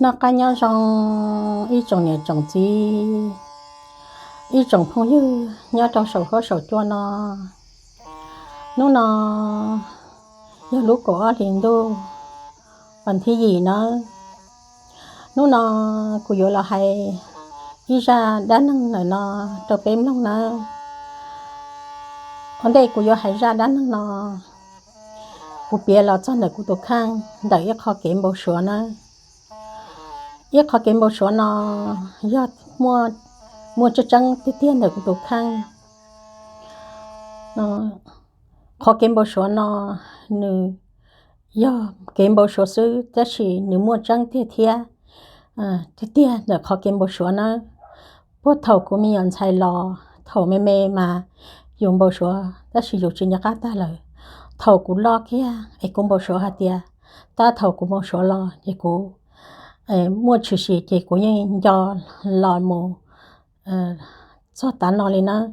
Noj qab nyob zoo ib tsoom niam tsoom txiv, ib tsoom phooj ywg nyob rau saum huab saum cua no. Hnub no yog lub kaum ob hlis ntuj, vas thib yim nawb. Hnub no kuv yuav los hais ib zaj dab neeg ntawm no rau peb mloog nawb. Ua ntej kuv yuav hais zaj dab neeg no, kuv piav los txog ntawm kuv tus kheej ntawm ib qho kev npau suav nawb. Ib qho kev npau suav no yog muaj, muaj tseeb tseeb tiag tiag ntawm kuv tus kheej. Qhov kev npau suav no nws yog kev npau suav xwb, tab sis nws muaj tseeb tiag thiab, tiag tiag ntawm qhov kev npau suav nawb. Puag thaum kuv me nyuam ntxhais los, thaum me me mas yus npau suav tab sis yus tsis nco qab tag lawm. Thaum kuv loj kiag es kuv npau suav hais tias, tab thaum kuv npau suav los ces kuv muaj tshwm sim ces kuv yeej nco los mus txog tav no li nawb.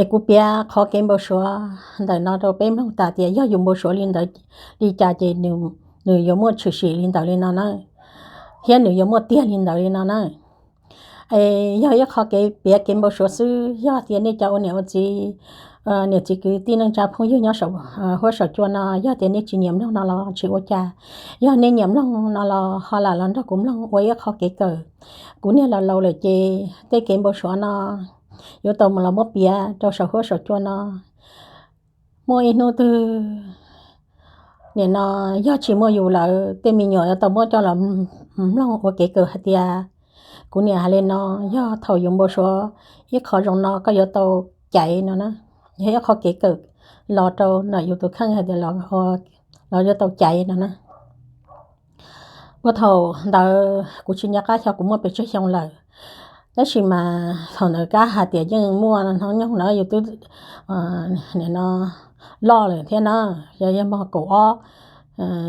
Es kuv piav qhov kev npau suav ntawm no rau peb mloog tas tias yog yus npau suav li ntawd li cas ces nws yuav muaj tshwm sim li ntawd li no na, thiab nws yuav muaj tiag li ntawd li no na. Es yog ib qho kev piav kev npau suav xwb, yog tias nej cov ua niam ua txiv, niam txiv kwv tij neej tsa phooj ywg nyob saum huab saum cua no, yog tias nej tsis nyiam mloog no los tsis ua cas. Yog nej nyiam mloog no los ho lam los nrog kuv mloog ua ib qho kev kawm. Kuv niag laus laus lawm ces tej kev npau suav no yuav tau mus los muab piav rau saum huab saum cua no. Muaj ib hnub twg, nim no yog tsis muaj yus lawm, tej me nyuam yuav tau muab coj los mloog ua kev kawm hais tias, kuv niam hais li no, yog thaum yus npau suav ib qho zoo no koj yuav tau caiv no na. Yog ib qho kev kawm los rau ntawm yus tus kheej hais tias los yuav tau caiv no na. Puag thaum ntawd kuv tsis nco qab xyov kuv muaj pes tsawg xyoo lawm, tab sis mas thaum ntawd kab hais tias yeej muaj hnub nyoog na yus twb nim no loj lawm thiab na, yog yog muaj kaum ob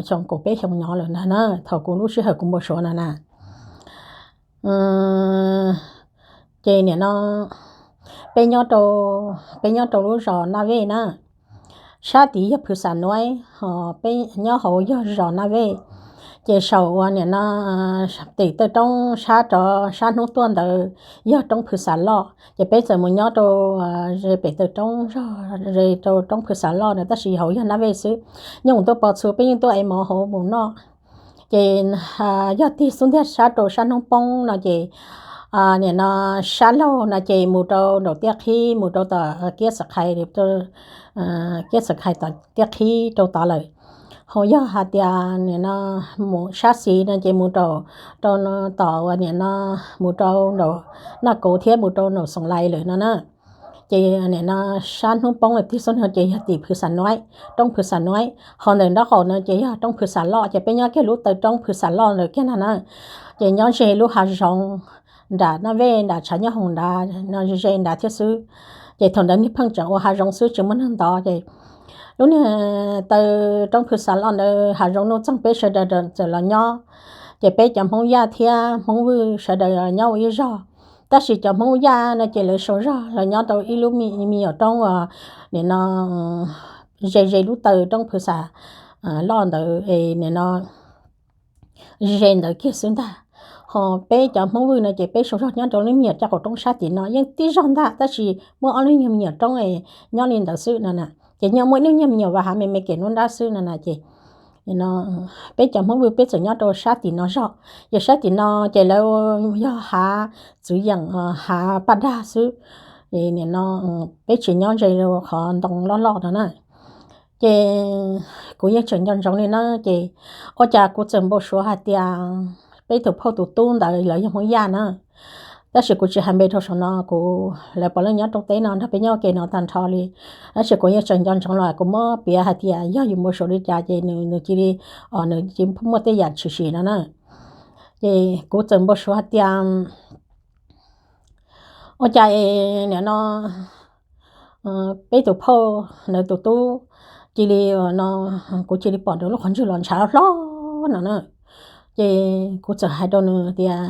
xyoo kaum peb xyoo nyob lawm ntag na, thaum kuv lub sij hawm kuv npau suav no na. Ces nim no peb nyob rau, peb nyob rau lub zos Naj Vej na, sab tid yog Phwv Xas Nuaib, ho peb nyob hauv yog zos Naj Vej. Ces saum uas nim no pem taw roob sab rov sab hnub tuaj ntawd yog roob Phwv Xas Loj, ces peb txawm mus nyob rau ze pem taw roob zog ze rau roob Phwv Xas Loj na, tab sis hauv yog Naj Vej xwb. Nyob mus tuaj pov txhua peb yeej tuaj ev mov hauv mus noj. Ces yog tig xub ntiag sab rau sab hnub poob no ces nim no sab laug no ces mus rau nraum Tiaj Qhib, mus rau tom Kiab Xas Khais, Kiab Xas Khais tom Tiaj Qhib rau tod lawm. Ho yog hais tias nim no mus sab xis no ces mus rau, rau tom uas nim no mus rau nraum Naj Kauv thiab mus rau nraum Xoom Lais lawm no na. Ces nim no sab hnub poob tig xub ntiag ces yog tim Phwv Xas Nuaib, roob Phwv Xas Nuaib. Ho ntawm nraub qaum no ces yog roob Phwv Xas Loj, ces peb nyob kiag lub taw roob Phwv Xas Loj ntawd kiag ntag na. Ces nyob ze lub hav zoov nram Naj Vej nram tshav nyob hoom nrad no, ze ze nrad thiab xwb. Ces thaum ntawd niag pheej tseem ua hav zoov xwb tsis muaj neeg ntov ces lub niag taw roob Phwv Xas Loj ntawd hav zoov nuj txeeg peb sawv daws txawm los nyob. Ces peb cov Hmoob Yaj thiab Hmoob Vwj sawv daws nyob ua ib zog, tab sis cov Hmoob Yaj no ces lawv sau zog los nyob rau ib lub me nyuam roob uas nim no ze ze lub taw roob Phwv Xas Loj ntawd es nim no ze ntawd kiag xwb ntag. Ho peb cov Hmoob Vwj no ces peb sau zog nyob rau lub me nyuam caj qaum roob sab tim no yeej tib zog ntag, tab sis muaj ob lub nyuag me nyuam roob nyob li ntawd xwb no na. Ces nyob muaj ib lub nyuag me nyuam vaj hav me me kem nruab nrab xwb no na. Ces peb cov Hmoob Vwj peb txawm nyob rau sab tim no zog, ces sab tim no ces lawv yog hav txwv yeem, hav paj dag xwb. Nim no peb tsis nyob ze qhov ntoo loj loj no na. Ces kuv yeej tseem nco ntsoov li na, ces ua cas kuv txawm npau suav hais tias peb tus phauj tus tub ntawd lawv yog Hmoob Yaj na. Tab sis kuv tsis hais npe rau saum no, kuv, lawv puav leej nyob rau teb no nrog peb nyob ua ke no tag nrho li. Tab sis kuv yeej tseem nco ntsoov los kuv muab piav hais tias yog yus npau suav li cas ces nws, nws cia li, nws cia li muaj tej yam tshwm sim no na. Ces kuv txawm npau suav hais tias ua cas nim no peb tus phauj ntawd tus tub cia li no, kuv cia li pom nws lub qhov ntswg los ntshav hlob hlob no na. Ces kuv txawm hais rau nws tias,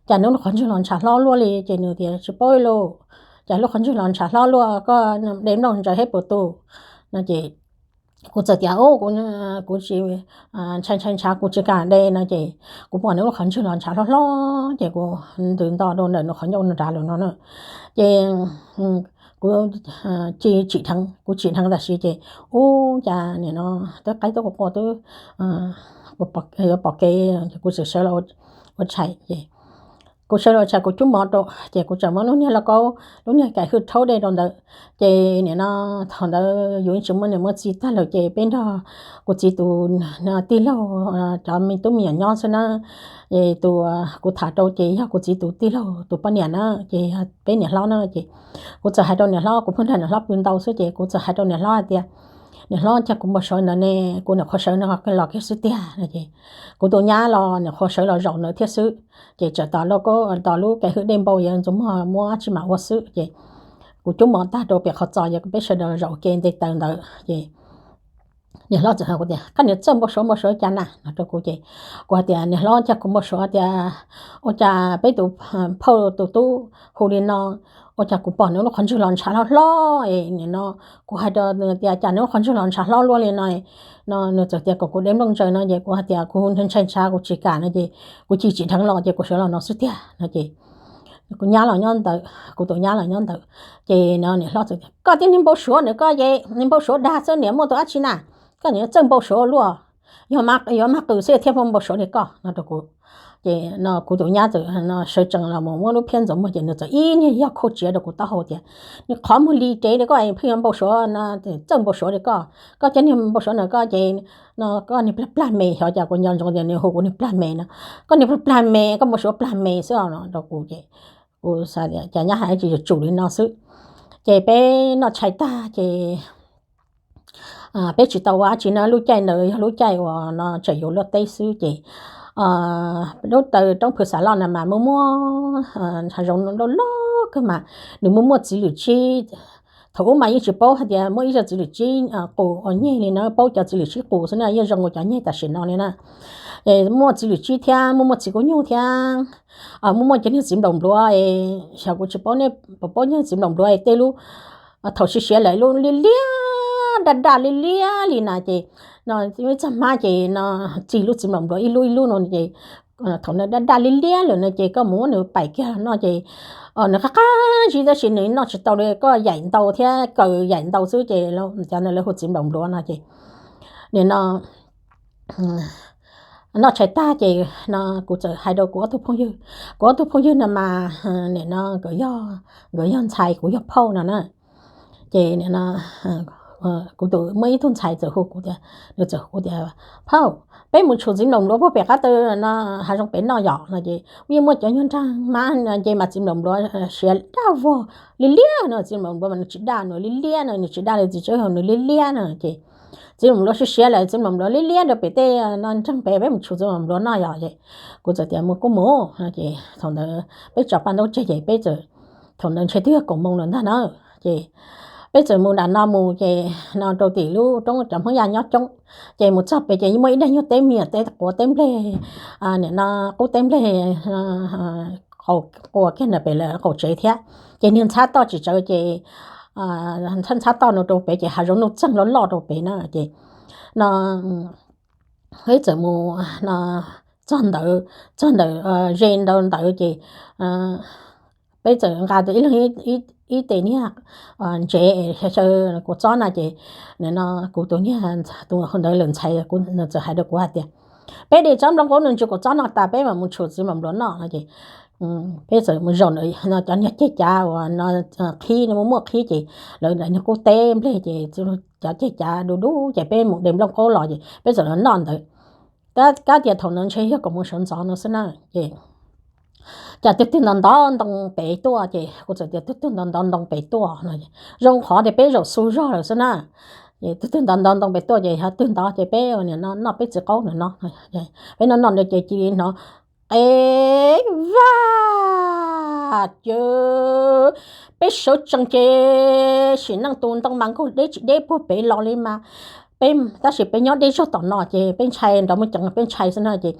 cas nws lub qhov ntswg los ntshav hlob luaj li? Ces nws tias, tsis paub li lauj, cas lub qhov ntswg los ntshav hlob luaj, koj de nplooj ntsaws hab puas tu? No ces kuv txawm tias, Kuv tsis, ntshai ntshai ntshav, kuv tsis kam de no ces kuv pom nws lub qhov ntswg los ntshav hlob hlob ces kuv ntws nto rau ntawm nws qhov ncauj nrad lawm no na. Ces kuv tsis tsim dheev, kuv tsim dheev tam sim ces ub cas nim no twb qaib twb qua qua twb yuav pom kev, kuv txawm sawv los ua tshais ces kuv sawv los ua tshais kuv cub mov rau ces kuv txawm muab lub niag lauj kaub, lub niag kaim hwj rhaub dej rau ntawd. Ces nim no thaum ntawd yus tsis muaj niam muaj txiv tag lawm ces peb nrog kuv txiv tus tij laug, cov me tub me nyuam nyob xwb na. Tus kuv tham rau ces yog kuv txiv tus tij laug tus poj niam na, ces yog peb niam hlob na. Ces kuv txawm hais rau niam hlob, kuv pheej nrog niam hlob pw ntau xwb ces kuv txawm hais rau niam hlob hais tias, Niam hlob, cas kuv npau suav ntawd ne, kuv niam qhuav sawv no los kiag xwb tiag no ces kuv tus nyab los niam qhuav sawv los zaum ntawd thiab xwb. Ces tsam tos lauj kaub, tos lub kaim hwj dej npau yuav ntxuav muag muab dab tsi mam ua xwb ces kuv cub mov tag rau pem qhov txos, yog peb sawv daws zaum ke nte taws ntawd ces niam hlob txawm hais kuv tias, Koj niam txawj npau suav npau suav cas na? No rau kuv ces kuv hais tias, Niam hlob, cas kuv npau suav tias ua cas peb tus phauj tus tub hu li no, ua cas kuv pom nws lub qhov ntswg los ntshav hlob hlob es nim no kuv hais rau nws tias, Cas nws lub qhov ntswg los ntshav hlob luaj li no? No nws txawm tias kom kuv de nplooj ntsaws no ces kuv hais tias, Kuv ntshai ntshav, kuv tsis kam no ces kuv cia tsim dheev los ces kuv sawv los no xwb tiag no ces kuv nyab los nyob ntawd, kuv tus nyab los nyob ntawd. Ces no niam hlob txawm tias, Koj tib niag npau suav ntawm koj ces niag npau suav dag xwb, niam muaj tus dab tsi na? Koj niam txawj npau suav luaj, yog yuav mag qws xwb thiaj muaj npau suav li koj no rau kuv. Ces no kuv tus nyab txawm sawv tsees los mus muab lub phiab ntxuav muag ces nws txawm ib niag yog khauj tsiav rau kuv taub hau tias, Niag qhov muag li rev li koj pheej yuav npau suav, txawj npau suav li koj, koj cov niag npau suav ntawm koj ces no koj niag plag plag me, xyov cas kuv nco ntsoov tias nws hu kuv niag plag me no, Koj niag plag plag me, koj npau suav plag me xwb no rau kuv ces kuv xav tias cas nyab hais tsis yuav tsum li no xwb. Ces peb noj tshais tag ces peb tsis tau ua dab tsi na, lub caij ntawd yog lub caij uas no tseem yuav luaj teb xwb ces lub taw roob Phwv Xav Loj na mas muaj muaj hav zoov loj loj kawg mas nws muaj muaj txiv lwm tsib. Thaum ub mas yeej tsis paub hais tias muaj ib zaug txiv lwm tsib qus uas nyeg li na, paub cov txiv lwm tsib qus xwb na, yeej zoo ua cov nyeg tam sim no li na. Muaj txiv lwm tsib thiab muaj muaj txiv kub nyuj thiab muaj muaj cov niag txiv nplaum npluav, xyov kuv tsis paub nej puas paub niag txiv nplaum npluav tej lub, thaum siav siav lawm lub liab liab daj daj liab liab li na ces no ib txog hmab ces no txi lub txiv nplaum npluav ib lub ib lub no ces thaum nws daj daj liab liab lawm no ces koj mus muab nws paim kiag noj ces nws qab qab zib tab sis nws noj tsis tau li, koj yaim ntau thiab kaw yaim ntau xwb ces cov ntawd lawv hu txiv nplaum npluav no ces nim no noj tshais tag ces no kuv txawm hais rau kuv ob tug phooj ywg, kuv ob tug phooj ywg no mas nim no nkawd yog ntxhais, kuv yog phauj no na. Ces kuv tus muaj ib tug ntxhais txawm hu kuv tias, nws txawm hu kuv tias, Phauj, peb mus tshum txiv nplaum npluav puag pem qab taw no hav zoov pem noj yom no ces yeej muaj cov nyuag nrag hmab nce mas txiv nplaum npluav siav daj vog liab liab no, txiv nplaum npluav mas nws tsis daj, nws liab liab no, nws tsis daj li txiv tsawb hau, nws liab liab no ces txiv nplaum npluav siav siav lawm, txiv nplaum npluav liab liab rau pem tej no nrag pem, peb mus tshum txiv nplaum npluav noj yom es kuv txawm tias mus kuj mus no ces thaum ntawd peb tso paj ntaub tseg ces peb txawm, thaum ntawd ntshe twb yog kaum moos lawm ntag na ces peb txawm mus nram no mus ces no rau tim lub roob cov Hmoob Yaj nyob coob ces mus txog pem ces muaj ib daig nyuag teb miam teb quav teb nplej, nim no qub teb nplej qua kiag ntawm pem lawv qaum tsev thiab ces niag ntxhab toj tsis tsawv ces ntxhab ntxhab toj no rau pem ces hav zoov nuj txeeg loj loj rau pem na ces no peb txawm mus no txog ntawd, txog ntawm ze ntawd ntawd ces peb txawm nqa ib leeg ib tes niag ntsev xyaw kua txob na ces no kuv tus niag tus ntawd lawm ntxhais txawm hais rau kuv hais tias, Peb de tsob nplooj qaub no ntsis kua txob no tas peb mam mus tshum txiv nplaum npluav noj no ces peb txawm mus zaum ntawm cov niag ceg cav uas no qhib, muaj muaj qhib ces lawv niag qub teb nplej ces cov ceg cav du du ces peb mus de nplooj qaub los ces peb txawm los noj ntawd. Kab tias thaum ntawd ntshe yog kaum moos sawv ntxov no xwb na ces cas twg twg ntov ntov ntoo pem tuaj ces kuv txawm tias twg twg ntov ntov ntoo pem tuaj no, zoo qhov tias peb zaum xu zog lawm xwb na. Twg twg ntov ntov ntoo pem tuaj ces yog twg ntov ces peb nim no noj peb txiv qaub no no, peb noj noj ntawd ces cia li hnov qe vaj ces peb sawv tsees ces sim neej tus ntoo mas nkaug deb tsis deb puag pem los li mas peb, tab sis peb nyob deb zog tom no ces peb ntshai nrov muaj ceev peb ntshai xwb na ces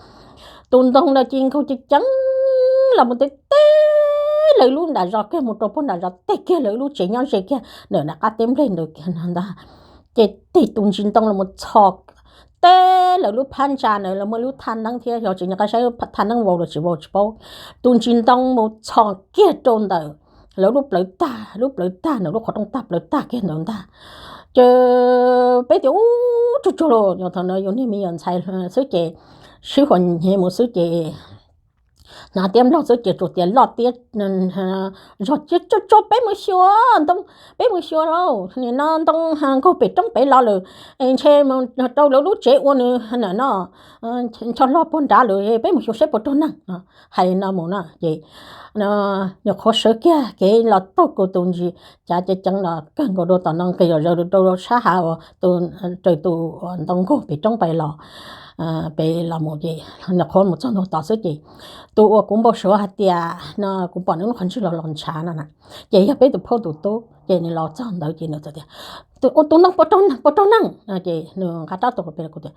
tus ntoo ntawd ces nkaug ceev ceev los mus teb teb lawv lub nram zos kiag mus rau puag nram zos teg kiag lawv lub tsev nyob ze kiag ntawm nram qab teb nplej ntawd kiag no ntag. Ces tej tus ntsis ntoo los txhos teb lawv lub phab ntsa na, lawv muaj lub thaj neeb thiab, yog tsis nco qab saib thaj neeb vau los tsis vau tsis paub. Tus ntsis ntoo mus txhos kiag rau ntawm lawv lub plawv tag, lub plawv tag ntawm lub qhov rooj tag, plawv tag kiag ntawd ntag. Ces peb tias ub, tsuag tsuag los yog thaum no yus niag me nyuam ntxhais xwb ces sib huas hnyev mus xwb ces hnav tiab nplog xwb ces tsuas tias loj tiab zog, tsuag tsuag peb mus xyuas ntoo, peb mus xyuas lauj, nim no ntoo nkaug pem roob pem los lawm, ntshe rau lawv lub tsev ua nws na no ncho hlo puag nrad lawm, peb mus xyuas saib puas raug neeg. Hais no mus na ces nws qhuav sawv kiag kev los taug kuv tus ntsis cav ceev ceev los kawg nkaus rau tom no nqis zom zaws rau sab hav uas raws tus ntoo nkaug pem roob pem los, pem los mus ces nws qhuav mus txog ntua tod xwb ces tus uas kuv npau suav hais tias no kuv pom nws lub qhov ntswg los los ntshav no na, ces yog peb tus phauj tus tub ces nws los txog ntawd ces nws txawm tias, tus ntoo puas raug neeg, puas raug neeg no ces nws nqa rab tus pem kuv tias,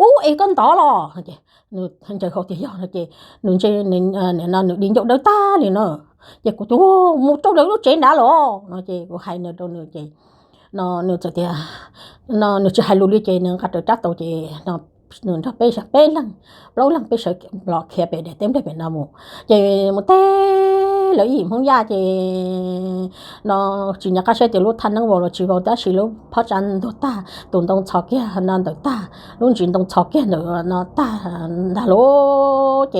ub, es koj ntov los? Ces nws ncaws hau tias yog no ces nws ntse, no nws di ncauj dawb tag li no. Ces kuv tias, mus rau lawv lub tsev nrad los no ces kuv hais nws rau nws ces no nws txawm tias, no nws tsis hais lus li ces nws nqa rawv rab tus ces nws nrog peb, peb leeg, plaub leeg peb sawv los khiav pem daim teb nplej pem no mus. Ces mus teb lawv ib yim Hmoob Yaj ces no tsis nco qab saib tias lub thaj neeb vau los tsis vau tab sis lub phab ntsa ntuag tag, tus ntoo txhos kiag no ntawm tag, lub ntsis ntoo txhos kiag ntawm no tag ntag lauj.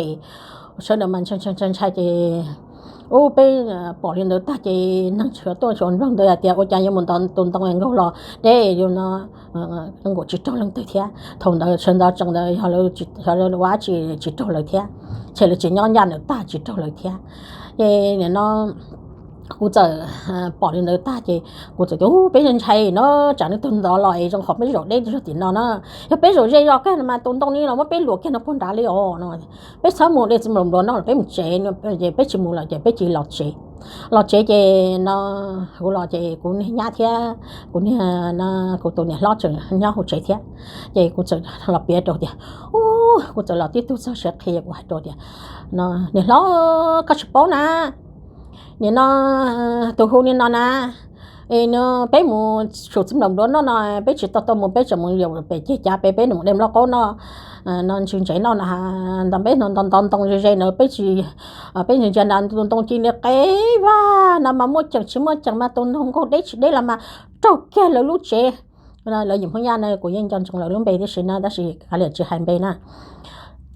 Ces sawv daws mas ntshai ntshai ntshai ces ub, peb pom li ntawd tag ces neeg sawv tuaj sawv nploog ntawd hais tias ua cas yuav mus ntov tus ntoo nkaug los deb no, nkaus tsis raug leej twg thiab. Thaum ntawd sawv ntxov tsees ntawd yog lawv ua dab tsi tsis raug lawv thiab, ces lawv tsis nyob ncaj ntawd tag tsis raug lawv thiab. Ces nim no kuv txawm pom li ntawd tag ces kuv txawm tias, ub, peb ntshai no, tsam nws tug ntov los es zoo qhov peb zaum deb zog tim no na, yog peb zaum ze zog kiag no mas tus ntoo ni los muab peb luam kiag no puag nrad li os no. Peb txhob mus de txiv nplam npluav no los peb mus tsev, peb tsis mus lawm ces peb cia li los tsev. Los tsev ces no kuv los ces kuv niag nyab thiab kuv niag, kuv tus niam hlob tseem nyob hauv tsev thiab. Ces kuv txawm los piav rau tias, ub, kuv txawm los tib tug txog siav qhi kuv hais rau tias, niam hlob, koj tsis paub na, nim no tus hu li no na, es no peb mus sum txiv nplam npluav noj no peb tsis tau tau mus, peb tseem mus yaum pem ceg cav pem peb mus de nplooj qaub noj, no ntsws ntsev noj no, nta peb no nto ntov ntoo ze ze ntawd peb tsis, peb ntsia ntsia nta tus ntoo cia li qe vaj no mas muaj ceem tsis muaj ceem mas tus ntoo nkaug deb tsis deb los mas raug kiag lawv lub tsev. Lawv yim Hmoob Yaj na kuv yeej nco ntsoov lawv lub npe tib si na tab sis kav liam tsis hais npe na.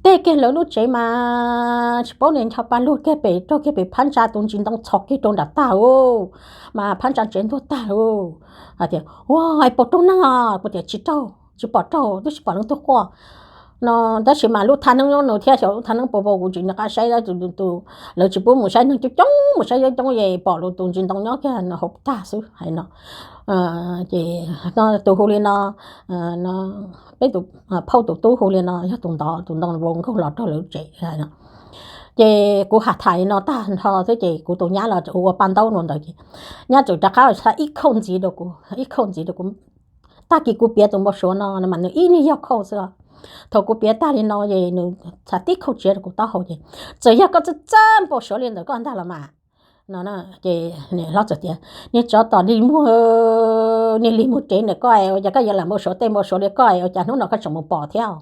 Tej kiag lawv lub tsev mas tsis paub niag ncho pa lug kiag pem raug kiag pem phab ntsa tus ntsis ntoo txhos kiag rau nram tag lauj, mas phab ntsa tsev ntuag tag lauj. Hais tias, ua, es puas raug neeg os? Kuv tias tsis raug, tsis pom raug, twb tsis pom leej twg quaj no. Tab sis mas lub thaj neeb nyob nws thiab xyov lub thaj neeb puas vau kuv tsis nco qab saib, tus, lawv tsis pub mus saib neeg coob coob, mus saib coob coob es pom lub tus ntsis ntoo nyob kiag hauv tag xwb hais no. Ces tus hu li no, peb tus phauj tus tub hu li no yog tus ntov tus ntoo vau nkaug los raug lawv tsev no. Ces kuv has tham li no tag nrho xwb ces kuv tus nyab los ua pa ntaub no ntawd ces nyab txawm rov qab xa ib khauj ntxiv rau kuv, ib khauj ntxiv rau kuv. Tag kis kuv piav tus npau suav no mas nws ib niag yog khauj xwb. Thaum kuv piav tag li no es nws xa tib khauj tsiav rau kuv taub hau ces, txawm yog koj txawj txawj npau suav li ntawd koj ntag los mas no. Ces niam hlob txawm tias, niag tsov tom lig muag, niag lig muag tsev ntawm koj es ua cas koj yuav lam npau suav tej npau suav li koj es ua cas hnub no koj tseem mus pom thiab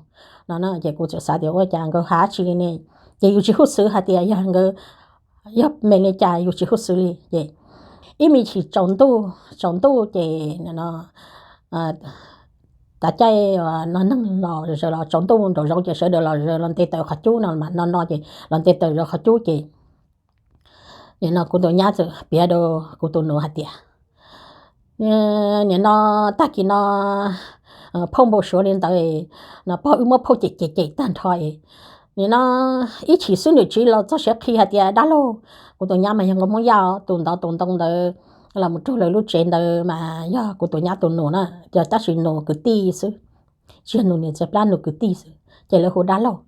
no. Ces kuv txawm xav tias ua cas nkawd hais tsis li ne, ces yus tsis huj xwv hais tias yog nkawd, yog me li cas yus tsis huj xwv li ces ib me chim tsaus ntuj, tsaus ntuj ces tav caij no neeg los zaws los tsaus ntuj nraum zoov ces sawv daws los zaws los nte taws qhov cub no mas no no ces los nte taws zaws qhov cub ces nim no kuv tus nyab txawm piav rau kuv tus nus hais tias, nim no tag kis no phauj npau suav li ntawd no, pog wb muab phauj cem cem cem tag nrho es nim no ib chim xwb nws tsiv los txog siav qhi hais tias dab laug, kuv tus nyab mas yog nkauj Hmoob Yaj, tus ntov tus ntoo ntawd los mus raug lawv lub tsev ntawd mas yog kuv tus nyab tus nus na, yog tab sis nus kwv tij xwb, tsis yog nus niam txiv plab, nus kwv tij xwb ces lawv hu dab laug.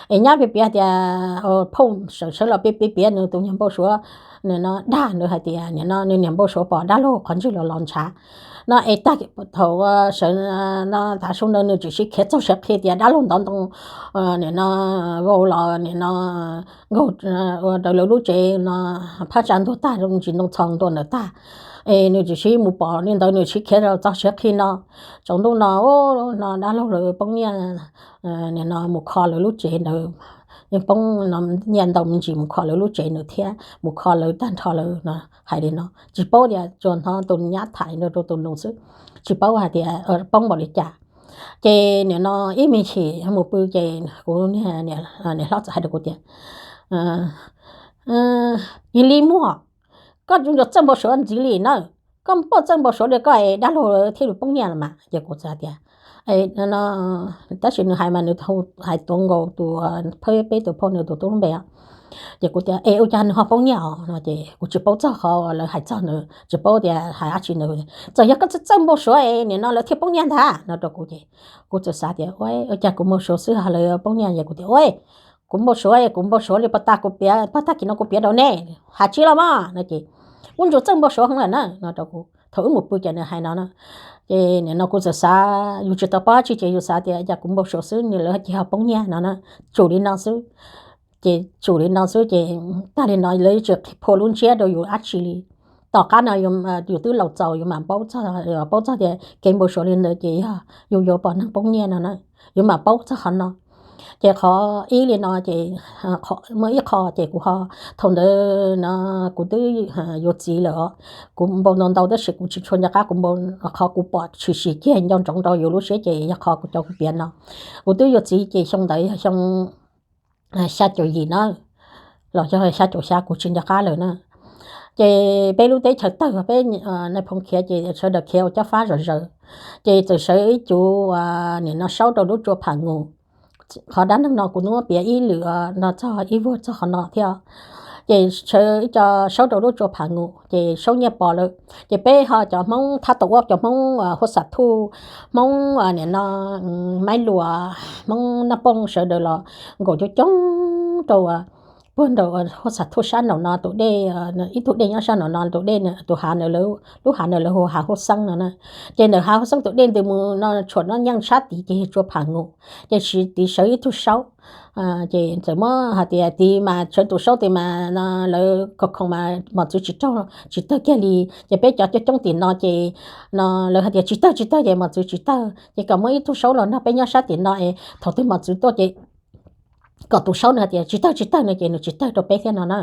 Es nyab piav piav tias phauj sawv sawv los piav piav piav nws tus nyuag npau suav, nim no dag nws hais tias nim no nws niag npau suav pom dab laug qhov ntswg los los ntshav No es tag thaum sawv no tav su ntawd nws tseem sib khiav txog siav qhi tias dab laug ntov ntoo, nim no vau los nim no nkaug ua rau lawv lub tsev no phab tsa ntuag tag, ntsis ntoo txhos ntua ntawm tag. Es nws tseem sib mus pom li ntawd nws sib khiav txog siav qhi no. Tsaus ntuj no, no dab laug lawv poob nyiaj, nim no mus kho lawv lub tsev ntawd, yeej poob nyiaj ntau me ntsis mus kho lawv lub tsev ntawd thiab mus kho lawv tag nrho lawv no. Hais li no tsis paub tias tsuas hnov tus nyab tham li no rau tus nus xwb, tsis paub hais tias poob npaum li cas. Ces nim no ib me chim mus pw ces kuv niam hlob txawm hais rau kuv tias, Yog li muaj, koj tsuas txawj npau suav ntxiv li na, koj npau txawj npau suav li koj es dab laug thiaj li poob nyiaj los mas. Ces kuv txawm hais tias, tab sis nws hais mas nws hais tuav nkaus tus phab peb tus phauj nws tus tub lub npe. Ces kuv tias es ua cas nws ho poob nyiaj os no ces kuv tsis paub txog qhov lawv hais txog nws, tsis paub tias hais dab tsi nws. Txawm yog koj txawj npau suav es nim no lawv thiaj poob nyiaj ntag no rau kuv ces kuv txawm xav tias ua cas kuv npau suav xwb ho lawv poob nyiaj. Ces kuv tias ua, kuv npau suav, kuv npau suav li pog tag kuv piav, pog tag kis no kuv piav rau nej hais tsis los mas no ces kuv tsuas txawj npau suav heev lawm na no rau kuv thaum wb mus pw ces nws hais no na. Ces nim no kuv txawm xav yus tsis tau paub dab tsi ces yus xav tias cas kuv npau suav xwb nws lawv cia ho poob nyiaj no na. Tsum li no xwb. Ces tsum li no xwb ces tag li no lawv tsis phua lub ntsiab rau yus dab tsi li. Tom qab no yus twb laus txaus yus mam paub txog, paub txog tias kev npau suav li ntawd ces yog yus yuav pom neeg poob nyiaj no na, yus mam paub txog qhov no. Ces qhov ib li no ces muaj ib qho ces kuv ho, thaum ntawd no kuv twb yuav txiv lawm os. Kuv npau ntau ntau tab sis kuv tsis tshua nco qab kuv npau, qhov kuv pom tshwm sim kiag nco ntsoov rau yus lub siab ces yog qhov kuv cov kuv piav no. Kuv twb yuav txiv ces xyoo ntawd yog xyoo xya caum yim na, los yog xya caum xya kuv tsis nco qab lawm na. Ces peb lub teb chaws tawg peb nais phoo khiav ces sawv daws khiav ua cob fab zom zaws. Ces txawm sawv ib cuv nim no saub rau lub tsua pham ngus. Qhov dab neeg no kuv muab piav ib lwm no txog ib vuag txog qhov no thiab. Ces sawv ib co saub rau lub tsua pham ngus ces saub nyiaj pov lawm. Ces peb ho cov Hmoob thab tau ua cov Hmoob Huaj Xam Thuj, Hmoob nim no Maib Luas, Hmoob Naj Pooj sawv daws los nkaum coob coob rau puag nraum Huaj Xam Thuj sab nraum no tus dej, ib tug dej nyob sab nraum no tus dej, tus hav ntawd, lub hav ntawd lawv hu hav Huaj Xeeb no na. Ces ntawm hav Huaj Xeeb tus dej ntws mus no tshuam no nyeej sab tid ces yog tsua pham ngus, ces tiv sawv ib tug saub. Ces txawm muab hais tias tiv mas sawv tus saub tiv mas lawv kom khoom mas mos txwv tsis raug, tsis tawg kiag li. Ces peb cov coob coob tim no ces no lawv hais tias tsis tawg tsis tawg ces mos txwv tsis tawg ces kom muab ib tug saub los nrog peb nyob sab tim no es thaum twg mos txwv tuaj ces kom tus saub no hais tias tsis tawg tsis tawg no ces nws tsis tawg rau peb thiab no na.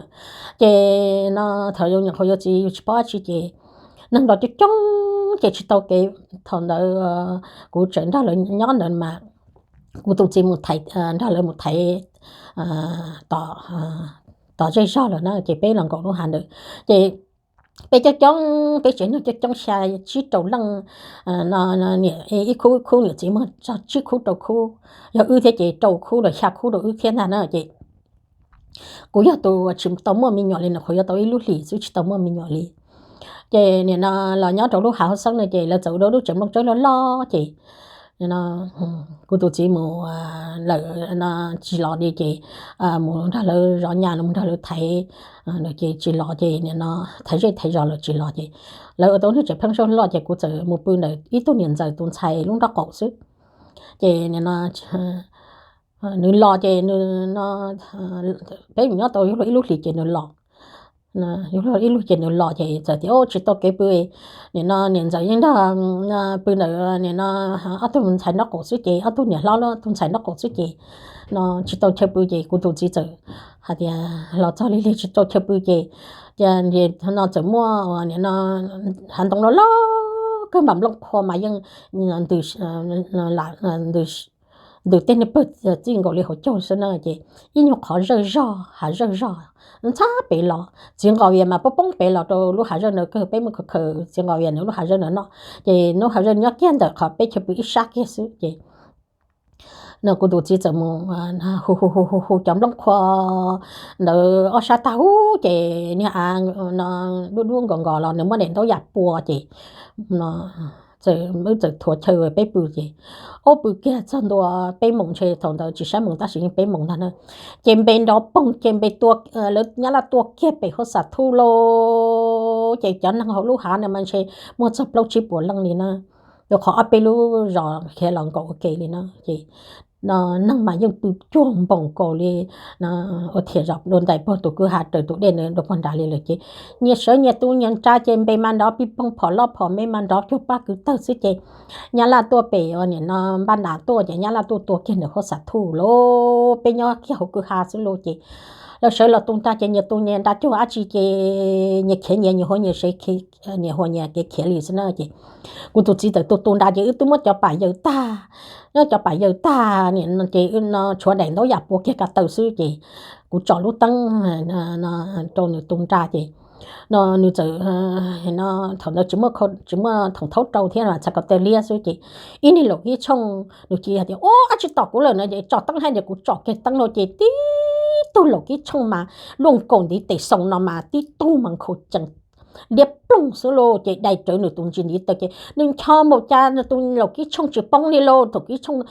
Ces no thaum yus nyuam qhuav yuav txiv yus tsis paub dab tsi ces neeg nrog coob coob ces tsis tau kev. Thaum ntawd kuv tseem nrog lawv nyob ntawd mas kuv tus txiv mus thaiv, nrog lawv mus thaiv tom zej zog lawm na ces peb los nkaum lub hav ntawd. Ces peb coob coob, peb tsev neeg coob coob xya tsib rau leej, ib khub ib khub niam txiv muaj tsib khub rau khub, yog wb thiab ces rau khub los xya khub rau wb thiab ntag na ces kuv yog tus tsis tau muaj me nyuam li, nyuam qhuav yuav tau ib lub hlis xwb tsis tau muaj me nyuam li. Ces nim no los nyob rau lub hav Huaj Xeeb no ces lawv txawm ua lub tsev nplooj tsawb loj loj ces kuv tus txiv mus lawm no tsis los li ces mus nrog lawv zov nyas, mus nrog lawv thaiv ces tsis los ces nim no thaiv zej thaiv zos lawm tsis los ces lawv ua tau lub tsev pheeb suab loj ces kuv txawm mus pw ntawm ib tug niam ntxawm tus ntxhais lub nraub qaum xwb. Ces nim no nws los ces nws no peb mus nyob tau ib lub hlis ces nws los, ib lub ces nws los ces txawm tias tsis tau kev pw, nim no niam ntxawm yeej nrog pw ntawm nim no ob tug ntxhais nraub qaum xwb ces ob tug niam hlob tus ntxhais nraub qaum xwb ces no tsis tau chaw pw ces kuv tus txiv txawm hais tias los txog li li tsis tau chaw pw ces, ces no txawm muaj nim no hav ntoo loj loj kawg npam nplooj qhuav mas yeej ntws tej niag pawg txij nkaus li hauv caug xwb na ces ib nyuag qhov zawj zog hav zawj zog ntxhab pem los txiv nqos vias mas poob poob pem los rau lub hav zawj ntawd kawg, peb muab khaws khaws txiv nqos vias nws lub hav zawj ntawd noj ces lub hav zawj nyob kiag ntawm qhov peb chaw pw ib sab kiag xwb ces no kuv tus txiv txawm mus hu hu hu hu hu cov nplooj qhuav ntawd ob sab tag huv ces niag av no dub dub nkos nkos los nws muab daim ntaub yam pua ces no wb txawm thuav chaw peb pw ces, ub, pw kiag txog ntua peb moos ntshe, thaum ntawd tsis saib moos tab sis yeej peb moos ntag na. Ces npe nrov poog ces npe tua, lawv nyab laj tua kiag pem hauv Xam Thuj lauj. Ces cov neeg hauv lub hav no mas ntshe muaj txog plaub tsib puas leej li na, rau qhov ob peb lub zos khiav los nkaum ua ke li na. Ces neeg mas yeej pw cuag npoos kaus li, ua thiab zom dua ntais puag tus kwj ha raws tus dej ntawd rau puag nrad li lawm ces nyias sawv nyias tu nyias nra ces npe mas nrov pij poog, phom loj phom me mas nrov cuag paj kwv tawg xwb ces nyab laj tuaj pem ua niam no npaj nram tuaj ces nyab laj tuaj tua kiag ntawm hauv Xam Thuj lauj. Peb nyob kiag hauv kwj ha xwb lauj ces lawv sawv los tu nra ces nyias tu nyias nra cuag dab tsi ces nyias khiav nyias, nyias hua nyias sev, nyias hua nyias kev khiav li xwb na. Ces kuv tus txiv txawm tu tu nra ces wb twb muab cov pam yaws tag, muab cov pam yaws tag ces no tshuav daim ntaub yam pua kiag ko taw xwb ces kuv tsom lub teeb rau nws tu nra ces no nws txawm, thaum ntawd tsis muaj thoom thaub rau thiab, txhais ko taw liab xwb ces ib niag laum kib tshooj nws cia li hais tias, ub, dab tsi tom kuv lawm no ces tsom teeb hais tias kuv tsom kiag teeb no ces tib tug laum kib tshooj mas luaj nkaus ntiv tes xoo no mas tib tug mas nkhaus cees liab ploog xwb lauj. Ces dai rawv nws tus ntsis ntiv taw ces nws ncho npaum cas tus laum kib tshooj tsis poob li lauj. Tus kib tshooj,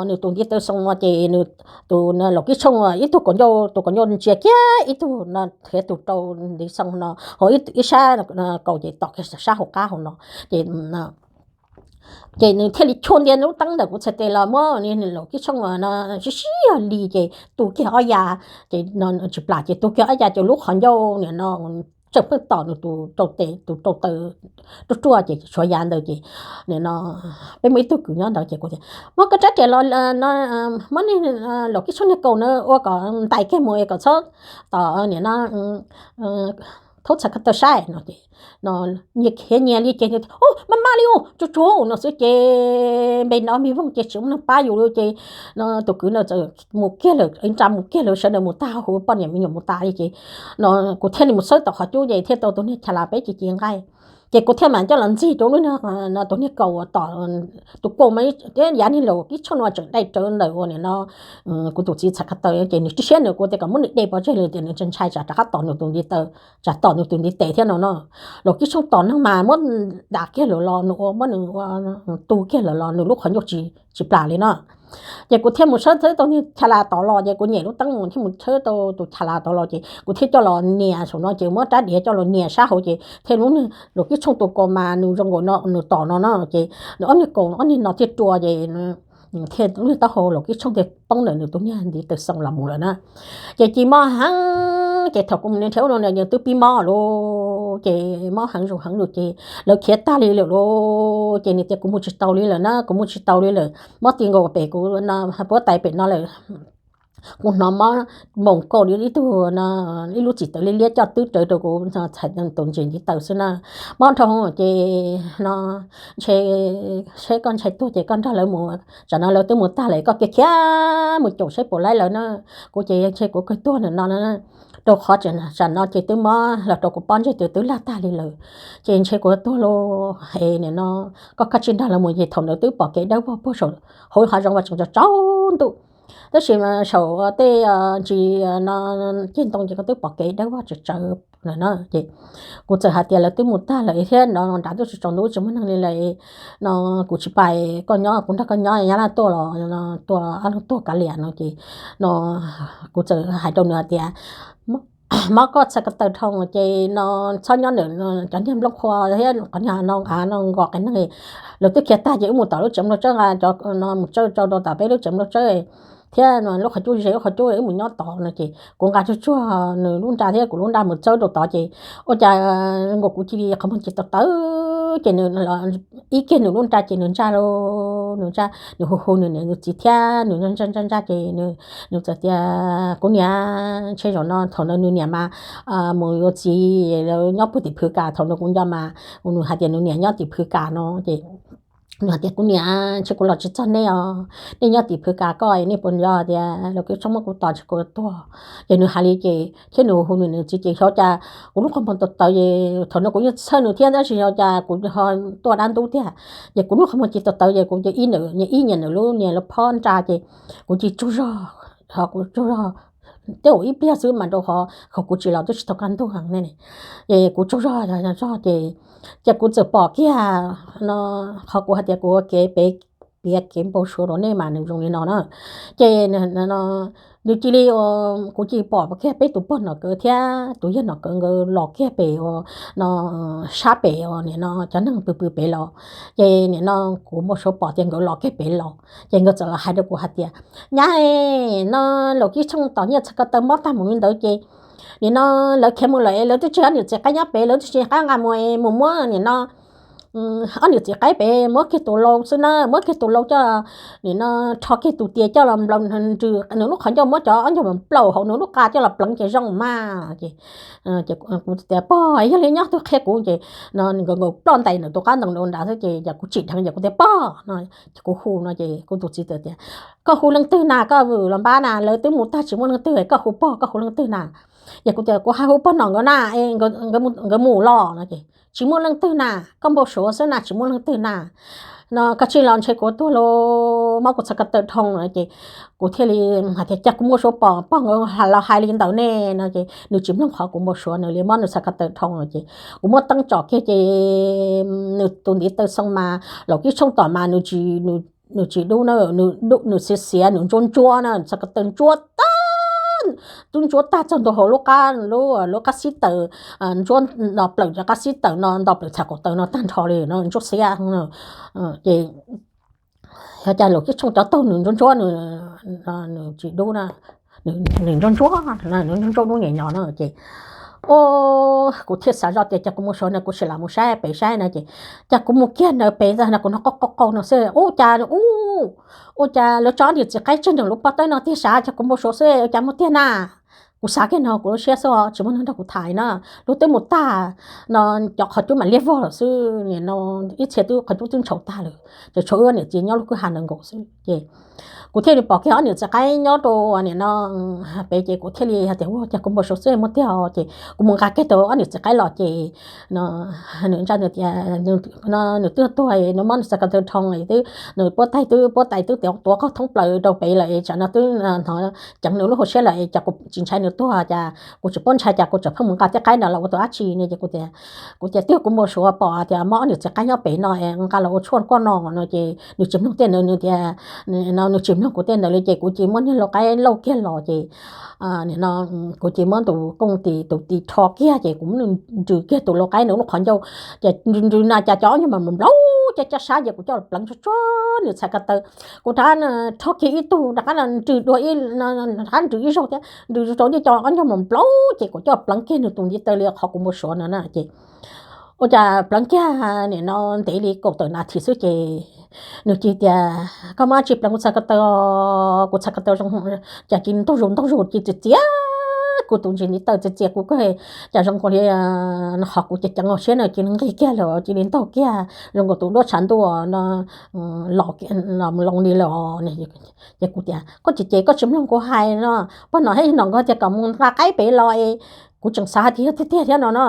nws tus ntiv taw xoo no ces nws tus laum kib tshooj ib tug kaum ncauj, tus kaum ncauj ntsia kiag ib tug no thiab tus rau ntiv xoo no, ho ib sab kaus ces tom kiag sab hauv qab hauv no ces ces nws thiaj li chua ntia lub teeb ntawm kuv txhais tes los muab nws laum kib tshooj no sib sib li ces tu kiag ob ya, ces tsis plam ces tu kiag ob ya ces lub qhov ncauj nim no tseem pheej tom nws tus rau tes, tus rau taw ruaj ruaj ces tshuav ya ntawd ces no peb muaj ib tug kwv nyob ntawd ces kuv tias, muab koj rab riam los, muab niag laum kib tshooj niag kaus na ua kom ntais kiag mus kom txhob tom nim no thaub txhais ko taw saib no ces nyias khiav nyias li ces, ub, maj maj li ub, tsuag tsuag no xwb ces npe nrov me voog ces tsis muaj neeg pab yus li ces no tus kwv no txawm mus kiag lawm, nra mus kiag lawm, sawv daws mus tag, hu poj niam me nyuam mus tas li ces no kuv thiaj li mus xawb tom qhov cub ces thiaj tau tus niag cha las peb ci ci nqaij. Ces kuv thiaj mam coj los ntxig rau lub niag, no tus niag kaus uas tom tus kaus mas yav niag laum kib tshooj no tseem dai rawv ntawm ua nim no kuv tus txiv txhais ko taw ces nws tib siab nws, kuv tias kom muab nws de pov tseg li tias nws ntshai tsam rov qab tom nws tus ntiv taw, tsam tom nws tus ntiv tes thiab no no. Laum kib tshooj tom neeg mas muab dam kiag lawm los nws ua, muab nws ua tu kiag lawm los nws lub qhov ncauj tsis plam li no. Ces kuv thiaj mus tshawb tau niag cha las tod los ces kuv nyem lub teeb mus thiaj mus tshawb tau tus cha las tod los ces kuv thiaj coj los nias saum no ces muab rab diav coj los nias sab hauv ces thiaj lub niag laum kib tshooj tus kaus mas nws zoo nkaus no nws tom no no ces nws ob niag kaus ob niag no thiaj rua ces thiaj lub niag taub hau laum kib tshooj thiaj poob ntawm nws tus niag ntiv taw xoo los mus lawm na. Ces ci mob heev ces thaum kuv mus nrhiav ub no nws twb pib mob lawm ces mob heev zoo heev lawm ces lawv khiav tag li lawm lauj. Ces nws tias kuv mus tsis tau li lawm na, kuv mus tsis tau li lawm, mob ti nkaus pem kuv puab tais pem no lawm. Kuv hnov mob moos kaus li ib tug, ib lub txim taws liab liab coj twb rawv rau kuv txhais tus ntsis ntiv taw xwb na. Mob dhau ces no ntshe seb koj ntshai tuag ces koj nrog lawv mus, tsam no lawv twb mus tag lawm koj kiag khiav mus caum seb puas laib lawv na. Kuv ces ntshe kuv kawg tuag ntawm no, rau qhov tsam no ces twb mob los rau kuv pob ntseg twb twb laj tag li lawm, ces ntshe kuv tuag lauj. Es nim no koj kav tsij nrog lawv mus ces thaum ntawd twb pom kev dawb vog puag saum hauv hav zoov uas tseem tsaus ntuj, tab sis saum tej ntsis no ceg ntoo ces koj twb pom kev dawb vog tsawv tsawv lawm na. Ces kuv txawm hais tias lawv twb mus tag lawm thiab no nram ntuj tsis tsaus ntuj tsis muaj neeg li lawm no, kuv tsis pais, koj nyob kuv nrog koj nyob, nyab laj tuaj los tua ob leeg tuag kav liam no ces no kuv txawm hais rau nws hais tias mob koj txhais ko taw dhau ces no txhob nyob ntawm cov niag nplooj qhuav thiab qhov niag no av no nkos qias neeg, lawv twb khiav tag ces wb mus tom lub tsev nplooj tsawb nqa cov no mus tsawb rau rau tom peb lub tsev nplooj tsawb thiab lub qhov cub ze lub qhov cub wb mus nyob tod no ces kuv nqa tsuag tsuag nws lub nra thiab kuv lub nra mus tsawb rau tod ces ua cas nkaus kuv cia li qhov muag cia li tawv tawv ces nws ib kiag nws lub nra ces nws ntsaj lauj, nws ntsaj, nws hu hu nws niam nws txiv thiab nws ntsaj ntsaj ntsaj ces nws txawm tias kuv niam, ntshe zaum no thaum ntawd nws niam mas mus yuav txiv, nyob puag tim Phwv Kas, thaum ntawd kuv nco mas nws hais tias nws niam nyob tim Phwv Kas no ces nws hais tias kuv niam, ntshe kuv los tsis txog nej os, nej nyob tim Phwv Kas koj nej puas nco tias los kib tshooj muab kuv tos ntshe kuv tuag. Ces nws hais li ces thiab nws hu nws niam nws txiv ces xyov cas kuv lub qhov muag tawv tawv ces thaum no kuv yeej txhawj nws thiab tab sis xyov cas kuv ho tuaj dab ntub tiag. Ces kuv lub qhov muag cia li tawv tawv ces kuv cia li ib nyiam nws lub niag lub phob nra ces kuv cia li tsaug zog, ho kuv tsaug zog Tej zaum ib pliag xwb mas rau qhov kuv tsis los twb tsis tau kaj ntug ne. Ces kuv tsaug zog zog ces, ces kuv txawm pom kiag no, qhov kuv hais tias kuv ua kev pem, piav kev npau suav rau nej mas nws zoo li no na. Ces nws cia li, kuv cia li pom kiag peb tus pog Nom Kawv thiab tus yawg Nom Kawv nkawd los kiag pem ua no, sab pem ua nim no cov neeg pw pw pem los. Ces nim no kuv npau suav pom tias nkawd los kiag pem los ces nkawd txawm los hais rau kuv hais tias, Nyab, no Laus Kib Tshooj tom nyiaj txhais ko taw mob tag mus li ntawd ces nim no lawv khiav mus lawm es lawv twb tsis, ob niam txiv qaib nyob pem, lawv twb tsis nqa mus, mus muab nim no ob niam txiv qaib pem muab kiag tus lau xwb na, muab kiag tus lau coj nim no rho kiag tus tias coj los nplaws nws lub qhov ncauj, muab cov ob ncaug mas nplaum hauv nws lub qa coj los pleev ces zoo mas. Ces kuv tias, Pog, yog li nyob twg qhia kuv. Ces nkawd ploj ntais ntawm tus qab ntoo nrad xwb ces kuv tsim dheev ces kuv tias, Pog no. Kuv hu no ces kuv tus txiv tias, Koj hu leej twg na, koj vwm los npab na, lawv twb mus tag tsis muaj leej twg, koj hu pog, koj hu leej twg na? Ces kuv tias, Kuv hais hu pog Nom nkawd na, nkawd mus los no. Ces, Tsis muaj leej twg na, koj npau suav xwb na, tsis muaj leej twg na. No koj tsis los ntshe kuv tuag los mob kuv txhais ko taw dhau no. Ces kuv thiaj li hais tias, Cas kuv npau suav pom pog nkawd los hais li ntawd ne no. Ces nws tsis mloog qhov kuv npau suav, nws li mob nws txhais ko taw dhau no. Ces kuv muab teeb tsom kiag ces nws tus ntiv taw xoo mas Laus Kib Tshooj tom mas nws tsis dub na, nws xiav xiav, nws ntsuab ntsuab na, txhais ko taw ntsuab tag, twb ntsuab tag txog ntua hauv lub qab, lub qab xib taws, ntsuab nto plaws cov qab xib taws no, nto plaws txhais ko taw no tag nrho li no, ntsuab xiab. Ces yog cas Laus Kib Tshooj cov taug nws ntsuab ntsuab, nws tsis dub na, nws ntsuab ntsuab, nws ntsuab ntsuab dub nyem nyo no. Ces kuv thiaj xav zoj tias cas kuv npau suav no, kuv sim lam mus saib pem saib no. Ces cas kuv mus kiag ntawd pem ntag no, kuv hnov qau qau qau no xwb, ua cas, ua cas lawv tso ob niam txiv qaib tseg nraum lub pob tawb no tiag sav, cas kuv npau suav xwb, ua cas muaj tiag na. Kuv xav kiag no kuv lub siab xwb, tsis muaj neeg nrog kuv tham na. Lub twb mus tag no, cov qhov cub mam liab vog lawm xwb, nim no ib txhia twb qhov cub twb ntshau tag lawm, ces tshuav wb niam txiv nyob lub kwj ha ntawd nkaus xwb. Ces kuv thiaj li pom kiag ob niam txiv qaib nyob rau nim no pem, ces kuv thiaj li hais tias, Ua cas kuv npau suav xwb, muaj tiag. Ces kuv mus nqa kiag tau ob niam txiv qaib los ces nws ntsa nws tias nws twb tuag, nws mob nws txhais ko taw dhau, twb nws puab tais twb, puab tais twb tuav qaug thoob plaws rau pem lawm, tsam no twb hnov ceev nws lub hauv siab lawm, cas kuv tsis ntshai nws tuag, cas kuv tsis paub ntshai, cas kuv tseem pheej mus nqa tej qaib no los ua tus dab tsi ne. Ces kuv tias, Kuv tias twb yog kuv npau suav pom tias mob ob niam txiv qaib nyob pem no es nqa los ua tshuaj kuaj no no. Ces nws tsis mloog tej ntawd, nws tias, no nws tsis mloog kuv tej ntawd li. Ces kuv cia li muab niag lau qaib lauj kiag los ces nim no kuv cia li muab tus kooj tis, tus tis rho kiag ces kuv muab nws nrws kiag tus lau qaib nws lub qhov ncauj. Ces nrws nrws na cas cov ob ncaug mas nplaum caj caj sab, ces kuv coj pleev tsuag tsuag nws txhais ko taw. Kuv rov rho kiag ib tug rov qab nrws dua, rov qab nrws ib zaug thiab, nrws rau ntej cov ob ncaug mas nplaum, ces kuv coj pleev kiag nws tus ntiv taw li qhov kuv npau suav no na. Ces ua cas pleev kiag nim no ntev li kaum tawm nas this xwb ces nws cia tias, Koj muab dab tsi pleev kuv txhais ko taw? Kuv txhais ko taw zoo, cas cia li ntaug zus ntaug zus, cia txias txias kuv tus ntsis ntiv taw, txias txias kuv koj, cas zoo nkaus li qhov kuv ceev ceev hauv siab no cia li nqig kiag lawm, cia li ntaug kiag zoo nkaus tus duab tshav ntuj no los, los loo li lawm. Ces kuv tias, Koj ces ces koj tsis mloog kuv hais no, pog Nom thiab yawg Nom nkawd tias kom mus nqa qaib pem los es, kuv tseem xav hais tias yog tiag tiag thiab no no.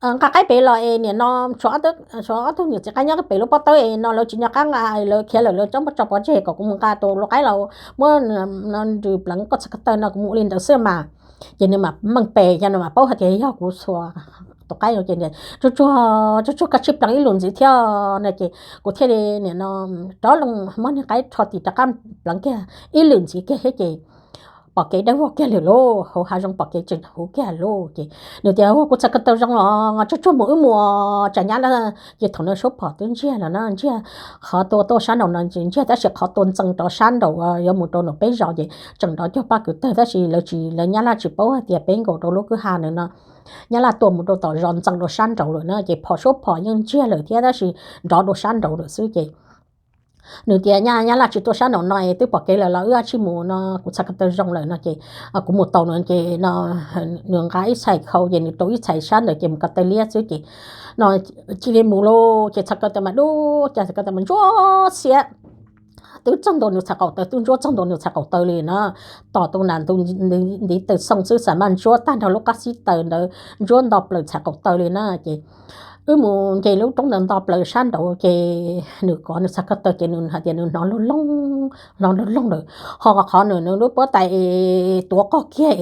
Nqa qaib pem los es nim no tshuav ob tug niam txiv qaib nyob pem lub pob tawb es no lawv tsis nco qab nqa, lawv khiav lawm, lawv tso pov tseg, kom kuv mus nqa tus lau qaib los muab nrws pleev koj txhais ko taw no, kuv mus ua li ntawd xwb mas. Ces nws mam meej pem, ces nws mam paub hais tias yog kuv xuas tus qaib no. Ces tsuag tsuag, tsuag tsuag koj tsij pleev ib lwm ntxiv thiab no. Ces kuv thiaj li nim no rov loo muab niag qaib rho tis rov qab pleev kiag ib lwm ntxiv kiag thiab ces pom kev dawb vog kiag lawm lauj, hauv hav zoov pom kev tseem huv kiag lauj. Ces nws tias, Ua kuv txhais ko taw zoo los tsuag tsuag mus wb mus, tsam nyab laj. Ces thaum no suab phom twb ntsiag lawm na, ntsiag qhov tua tuaj sab nraum no ntsiag, tab sis qhov tua ntxees rov sab nraum yuav mus rau nraum peb zos ces tseem nrov cuag paj kwv tawg, tab sis lawv tsis, lawv nyab laj tsis paub hais tias peb nkaus rau lub kwj ha ntawd no. Nyab laj tua mus rau tom zos ntxees rau sab nraud lawm na, ces phom suab phom yeej ntsiag lawm thiab tab sis nrov rau sab nraud lawm xwb. Ces nws tias, Nyab, nyab laj tsis tuaj sab nraum no es twb pom kev lawm los wb tsij mus no, kuv txhais ko taw zoo lawm no. Ces kuv mus tau no ces no nws nqa ib txhais khau ces nws rau ib txhais sab ntawd ces mus ko taw liab xwb ces no cia li mus lauj. Ces txhais ko taw mas dub, ces txhais ko taw mas ntsuab xiab, twb txog ntua nws txhais qaum taw, twb ntsuab txog ntua nws txhais qaum taw li na. Tos tus nas ntiv taw xoo xwb xam maj ntsuab tag nrho lub qab xib taws ntawd, ntsuab nto plaws txhais qaum taw li na. Ces Wb mus nce lub roob ntawd nto plaws sab nraud ces nws kov nws txhais ko taw ces nws hais tias nws hnov loog loog, hnov loog loog lawm, ho qhov nws nws lub pob tais tuav qog kiag,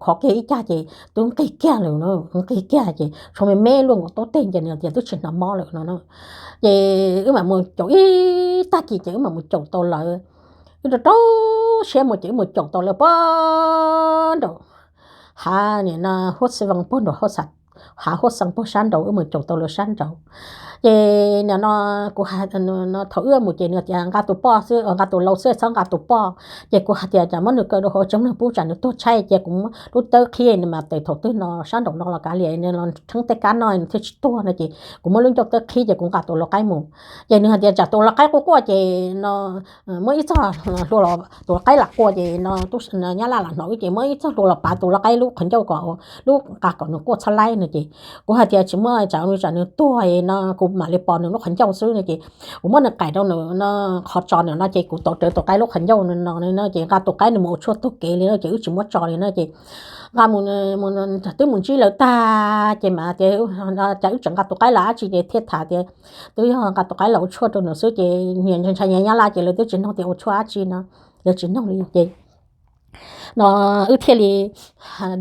khov kiag ib cag ces twb nqig kiag lawm, nqig kiag ces tshuav me me luaj nkaus taub teg ces nws tias twb tsis hnov mob lawm no. Ces wb mam mus caum ib tag kis ces wb mam mus caum tau lawv. Wb rau rau siab mus ces wb mus caum tau lawv puag nraum hav, nim no huab xeev puag nraum, hav huab xeev puag sab nraud, wb mus caum tau lawv sab nraud. Ces nim no kuv, thaum wb mus ces nws tias nqa tus poj xwb, nqa tus laus xwb, txhob nqa tus poj. Ces kuv hais tias tsam muab nws kaw rau hauv tsev neeg pub tsam nws tuag tshaib, ces kuv muab lub tawb qhib nws mas tes thaum twg no sab nraum no los kav liam, nws los rheeb tej kab noj nws thiaj tsis tuag no ces kuv muab lub ncauj tawb qhib ces kuv nqa tus lau qaib mus. Ces nws hais tias tsam tus lau qaib quaj quaj ces no muab ib txoj hlua los, tus lau qaib lam quaj ces no nyab laj lam hnov wb ces muab ib txoj hlua los pav tus lau qaib lub qhov ncauj kom, lub qa kom nws quaj txhob laib no ces kuv hais tias tsis muaj, tsam nws, tsam nws tuag no kuv mam li pom nws lub qhov ncauj xwb no ces kuv muab nws qaim rau nws no, qhov tso nws no ces kuv tau rawv tus qaib lub qhov ncauj no no ces nqa tus qaib nws mus ua tshuaj taug kev li no ces wb tsis muab tso li no ces nqa mus, twb mus ntsib lawv tag ces mas tias cas wb tseem nqa tus qaib los dab tsi ces thiaj tham tias twb yog nqa tus qaib los ua tshuaj rau nws xwb ces nyias ntshai ntshai nyab laj ces lawv twb tsis nug tias ua tshuaj dab tsi no, lawv tsis nug li ces no wb thiaj li,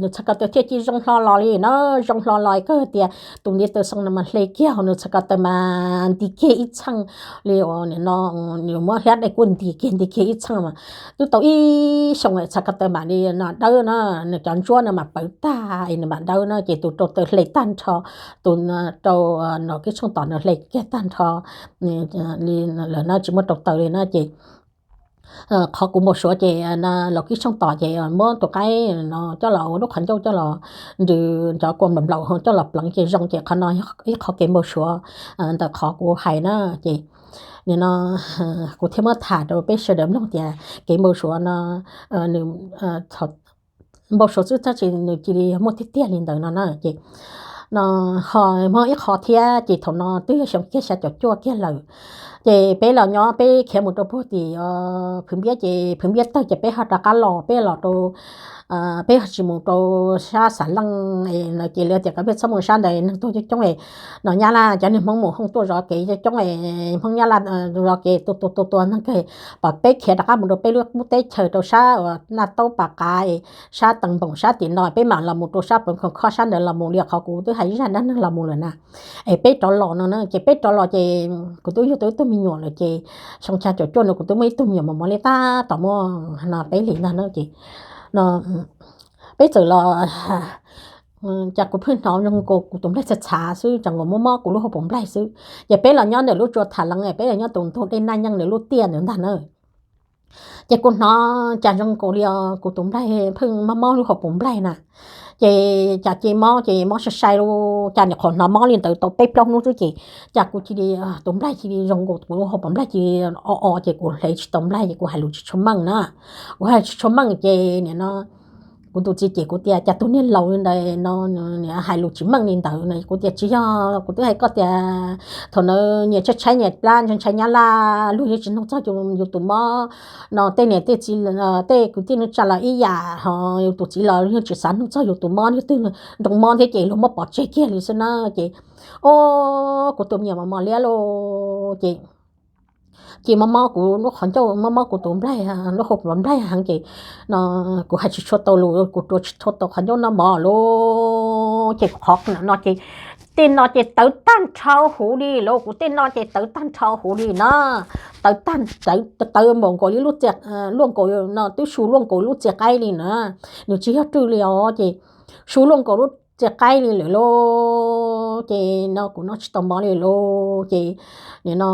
nws txhais ko taw thiaj ci zoo hlo los li no, zoo hlo los kawg tias tus ntiv taw xoo no mas hle kiag nws txhais ko taw mas nti kiag ib txheej li uas nim no muab hlab dej kuj nti kiag nti kiag ib txheej mas twb tau ib xyoos txhais ko taw mam li no dawb na, nws cov ntsuab no mas pawv tag es nws mam dawb na ces tus rau taw hle tag nrho, tus rau no kib tshooj tom nws hle kiag tag nrho li lawm na, tsis muaj rau taw li na ces qhov kuv npau suav ces laus kib tshooj tom ces muab tus qaib no coj los ua lub qhov ncauj coj los nrws cov kua nplaum nplaum coj los pleev ces zoo ces qhov no ib qhov kev npau suav ntawm qhov kuv hais na ces nim no kuv thiaj muab tham rau peb sawv daws mloog tias kev npau suav no nws npau suav xwb tab sis nws cia li muaj tiag tiag li ntawd no na ces no ho muaj ib qho thiab ces thaum no twb yog xyoo kiag xya caum cuaj kiag lawm ces peb los nyob peb khiav mus rau puag tim Phwv Npiab ces Phwv Npiab tawg ces peb ho rov qab los, peb los rau peb ho tsis mus rau sab Xav Leej no ces lawv tias kom peb txhob mus sab ntawd neeg tuag coob coob no Nyab Laj cov niag Hmoob mus hooj tuaj zov kev coob coob, Hmoob Nyab Laj zov kev tua tua tua tua neeg kawg, pom peb khiav rov qab mus rau peb lub qub teb chaws rau sab uas Naj Taub Pas Qav, sab Tees Npoos sab tim no peb mam los mus rau sab Pov Khoom Khob sab ntawd los mus li qhov kuv twb hais zaj dab neeg los mus lawm na. Es peb rov los no na ces peb rov los ces kuv twb yug tau ib tug me nyuam lawm ces xyoo xya caum cuaj no kuv twb muaj ib tug me nyuam mos mos li tab tom muaj no peb hlis ntag na ces no peb txawm los cas kuv pheej hnov zoo nkaus kuv tus nplaig txhav txhav xwb, cas nkaus mob mob kuv lub hauv paus nplaig xwb. Ces peb los nyob ntawm lub tsua Tham Leev, peb los nyob tus ntug Dej Naj Nyeej ntawm lub tiaj ntawd ntag na. Ces kuv hnov cas zoo nkaus li kuv tus nplaig pheej mob mob lub hauv paus nplaig na. Ces cas cia mob ces mob sai sai li, cas nim qhuav hnov mob li ntawd tau peb plaub hnub xwb ces cas kuv cia li, tus nplaig cia li zoo nkaus kuv lub hauv paus nplaig cia li o o ces kuv hlev tsis tau nplaig ces kuv hais lus tsis tshua meej na. Kuv hais tsis tshua meej ces nim no kuv tus txiv cem kuv tias cas tus niag laus li ntawd no hais lus tsis meej li ntawd no. Kuv tias tsis yog, kuv twb hais koj tias thaum ntawd nyias tshaib tshaib nyias plab ntshai ntshai Nyab Laj, luag yeej tsis nug txog yus tus mob no, tej niam tej txiv, tej kwv tij neej tsa los ib yam, ho yus tus txiv los yeej tsis xav nug txog yus tus mob, yog twg nroo mob thiab ces luag muab pov tseg kiag li xwb na. Ces o, kuv tus me nyuam mos mos liab lauj ces ces mob mob kuv lub qhov ncauj, mob mob kuv tus nplaig, lub hauv paus nplaig heev ces no kuv hais tsis tshua tau lus, kuv rua tsis tshua tau qhov ncauj noj mov lauj. Ces qhov no ces tej no ces tawv tag nrho huv li lauj, kuv tej no ces tawv tag nrho huv li na. Tawv tag, tawv npaum nkaus li lub txiaj, luaj nkaus no twb su luaj nkaus lub txiaj qaib li na. Nws tsis yog rwj li os ces su luaj nkaus lub txiaj qaib li lawm lauj. Ces no kuv noj tsis tau mov li lauj. Ces nim no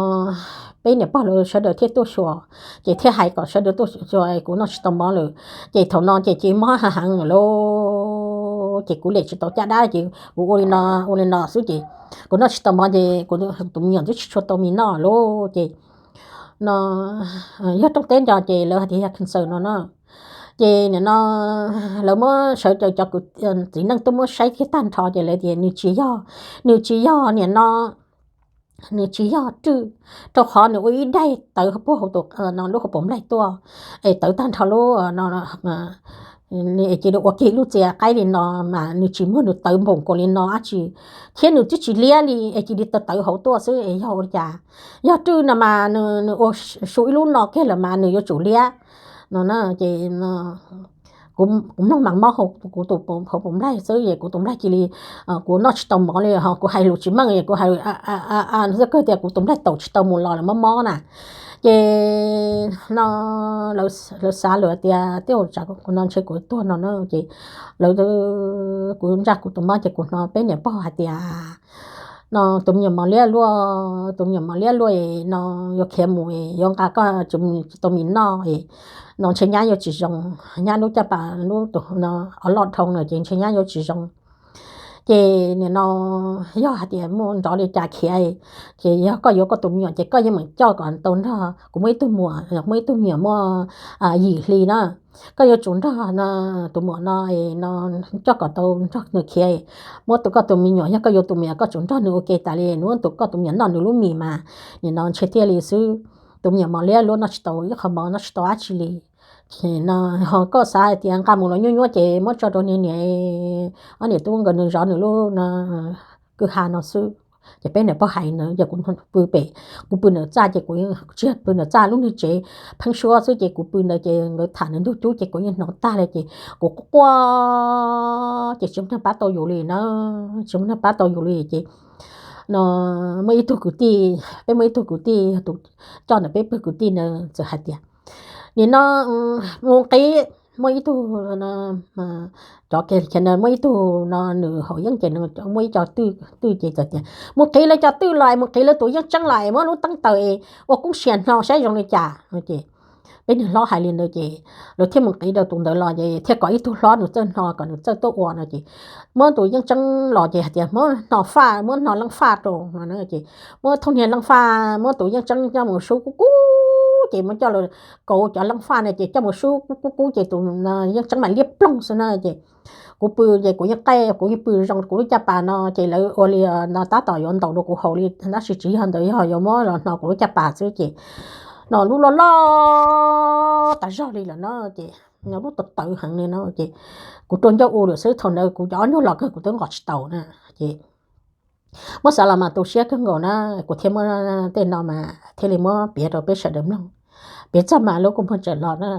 peb niam pog lawv sawv daws thiaj tuaj xyuas, ces thiaj hais kom sawv daws tuaj xyuas, kuv noj tsis tau mov lawm. Ces thaum no ces ces mob heev heev lawm lauj. Ces kuv liam tsis tau caj dab ces kuv ua li no, ua li no xwb ces kuv noj tsis tau mov ces kuv tus me nyuam twb tsis tshua tau mis noj lauj. Ces no yog rooj teb nco ces lawv hais tias yog cancer no na. Ces nim no lawv muab sawv daws cov kwv txiv neej tuaj muab saib kiag tag nrho ces lawv tias nws tsis yog, nws tsis yog nim no, nws tsis yog rwj, rau qhov nws ua ib daim tawv puag hauv tus no lub hauv paus nplaig tuaj, es tawv tag nrho lub no es cia li ua kiag lub txias qaib li no mas nws tsis muag nws tawv npoos kaus li no dab tsi, thiab nws twb tsis liab li es cia li tawv tawv hauv tuaj xwb es yog ua li cas? Yog rwj no mas nws ua su ib lub no kiag lawm mas nws yuav tsum liab no na. Ces kuv mloog mas mob hauv kuv tus hauv paus nplaig xwb es kuv tus nplaig cia li, kuv noj tsis tau mov li ho kuv hais lus tsis meej es kuv hais xwb kawg tias kuv tus nplaig taus tsis tau mus los lawm mob mob na. Ces no lawv xav lawm tias tej zaum tsam kuv no ntshe kuv tuag no na. Ces lawv, kuv ntsa kuv tus mob ces kuv hnov peb niam pog hais tias no tus me nyuam mos liab luaj, tus me nyuam mos liab luaj no yuav khiav mus yuav nqa koj tus me noj no ntshe nyab yuav tsis zoo, nyab lub caj pas lub tus no o loj dhau na ces ntshe nyab yuav tsis zoo. Ces nim no yog hais tias muaj nrov li cas khiav, ces yog koj yuav koj tus me nyuam ces koj yeej meem coj kom tau nrog kuv muaj ib tug muam, muaj ib tug me nyuam muaj yim hli na. Koj yuav tsum nrog tus muam no, no coj kom tau nrog nws khiav. Muab tus koj tus me nyuam, yog koj yuav tus me nyuam koj tsum nrog nws ua ke tas li, muab tus koj tus me nyuam noj nws lub mis mas nim no ntshe thiaj li xwb. Tus me nyuam mos liab luaj noj tsis tau ib qho mov noj tsis tau dab tsi li. Ces no ho koj xav hais tias nqa mus los nyuaj nyuaj ces muab tso rau niag niam, ob niam tub nkawd nws zov nws lub kwj ha no xwb. Ces peb niam pog hais na ces kuv pw pem, kuv pw ntawm txaj ces kuv tsis pw ntawm txaj, lub niag tsev pheeb suab xwb ces kuv pw ntawd ces nkawd tham nws ntug cub ces kuv yeej hnov tag li ces kuv quaj quaj ces tsis muaj neeg pab tau yus li na, tsis muaj neeg pab tau yus li ces no muaj ib tug kwv tij, peb muaj ib tug kwv tij yog tus coj ntawm peb pawg kwv tij na txawm hais tias nim no mus nqis, muaj ib tug cov ke muaj ib tug no nws haus yeeb ces muaj ib co twj ces txawm tias mus nqis lawv cov twj los es mus nqis lawv tus yeeb tseeb los es muab lub teeb taws es ua koob sia hno saib zoo li cas. Ces peb niag hlob hais li ntawd ces lawv thiaj mus nqis rau tus ntawd los ces thiaj kom ib tug hlob nws txawj hno kom nws txawj tuaj ua no ces muab tus yeeb tseeb los ces hais tias muab hno faj, muab hno leej faj rau no ces muab thooj niag leej faj, muab tus yeeb tseeb coj mus sub kub kub ces muab coj los kauv cov leej faj no ces coj mus sub kub kub kub ces tus yeeb tseeb mam liab ploog xwb na ces kuv pw ces kuv yeej qaij, kuv yeej pw zoo kuv lub caj pas no ces lawv ua li no tab tom yuav ntaus rau kuv haus li tab sis tsis yog ntawd, yog yuav muab los hno kuv lub caj pas xwb ces no lub loj loj tas zog li lawm no ces lub tawv tawv heev li no ces kuv rua ncauj u lawm xwb, thaum ntawd kuv cov ob nyuag los kawg kuv twb nqos tsis taus na ces muab xav los mas tu siab kawg nkaus na, kuv thiaj muab tej no mas thiaj li muab piav rau peb sawv daws mloog. Piav txog mas lub kua muag tseem los na.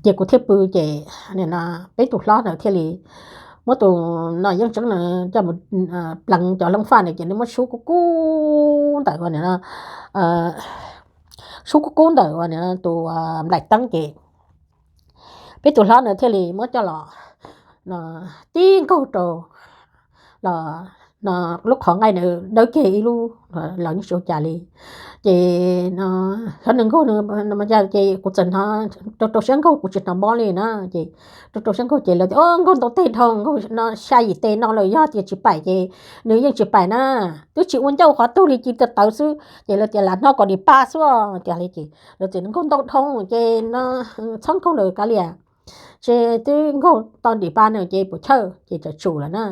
Ces kuv thiaj pw ces peb tus hlob ntawd thiaj li muab tus no yeeb tseeb no coj mus pleev cov leej faj na ces nws muab sub kub kub ntawm ua sub kub kub ntawm ua tus nplaim teeb ces peb tus hlob ntawd thiaj li muab coj los tib nkaug rau los no lub qhov nqaij ntawd dawb kiag ib lub, los yeej tsis ua cas li. Ces no xyov nws nkaug ces kuv txawm hnov rau rau siab nkaug, kuv tsis hnov mob li na. Ces rau rau siab nkaug ces lawv tias o nkaug ntau teg dhau, nkaug no xya yim teg no lawm, yog tias tsis paim ces nws yeej tsis paim na, twb tsis ua ncauj qhov twg li, cia li tawv xwb. Ces lawv tias lam hno kom dim pa xwb tias li ces lawv tias nkaug ntau dhau ces no txhob nkaug lawm kav liam, ces twb nkaug tau dim pa no ces puas chawj ces txawm tsum lawm na.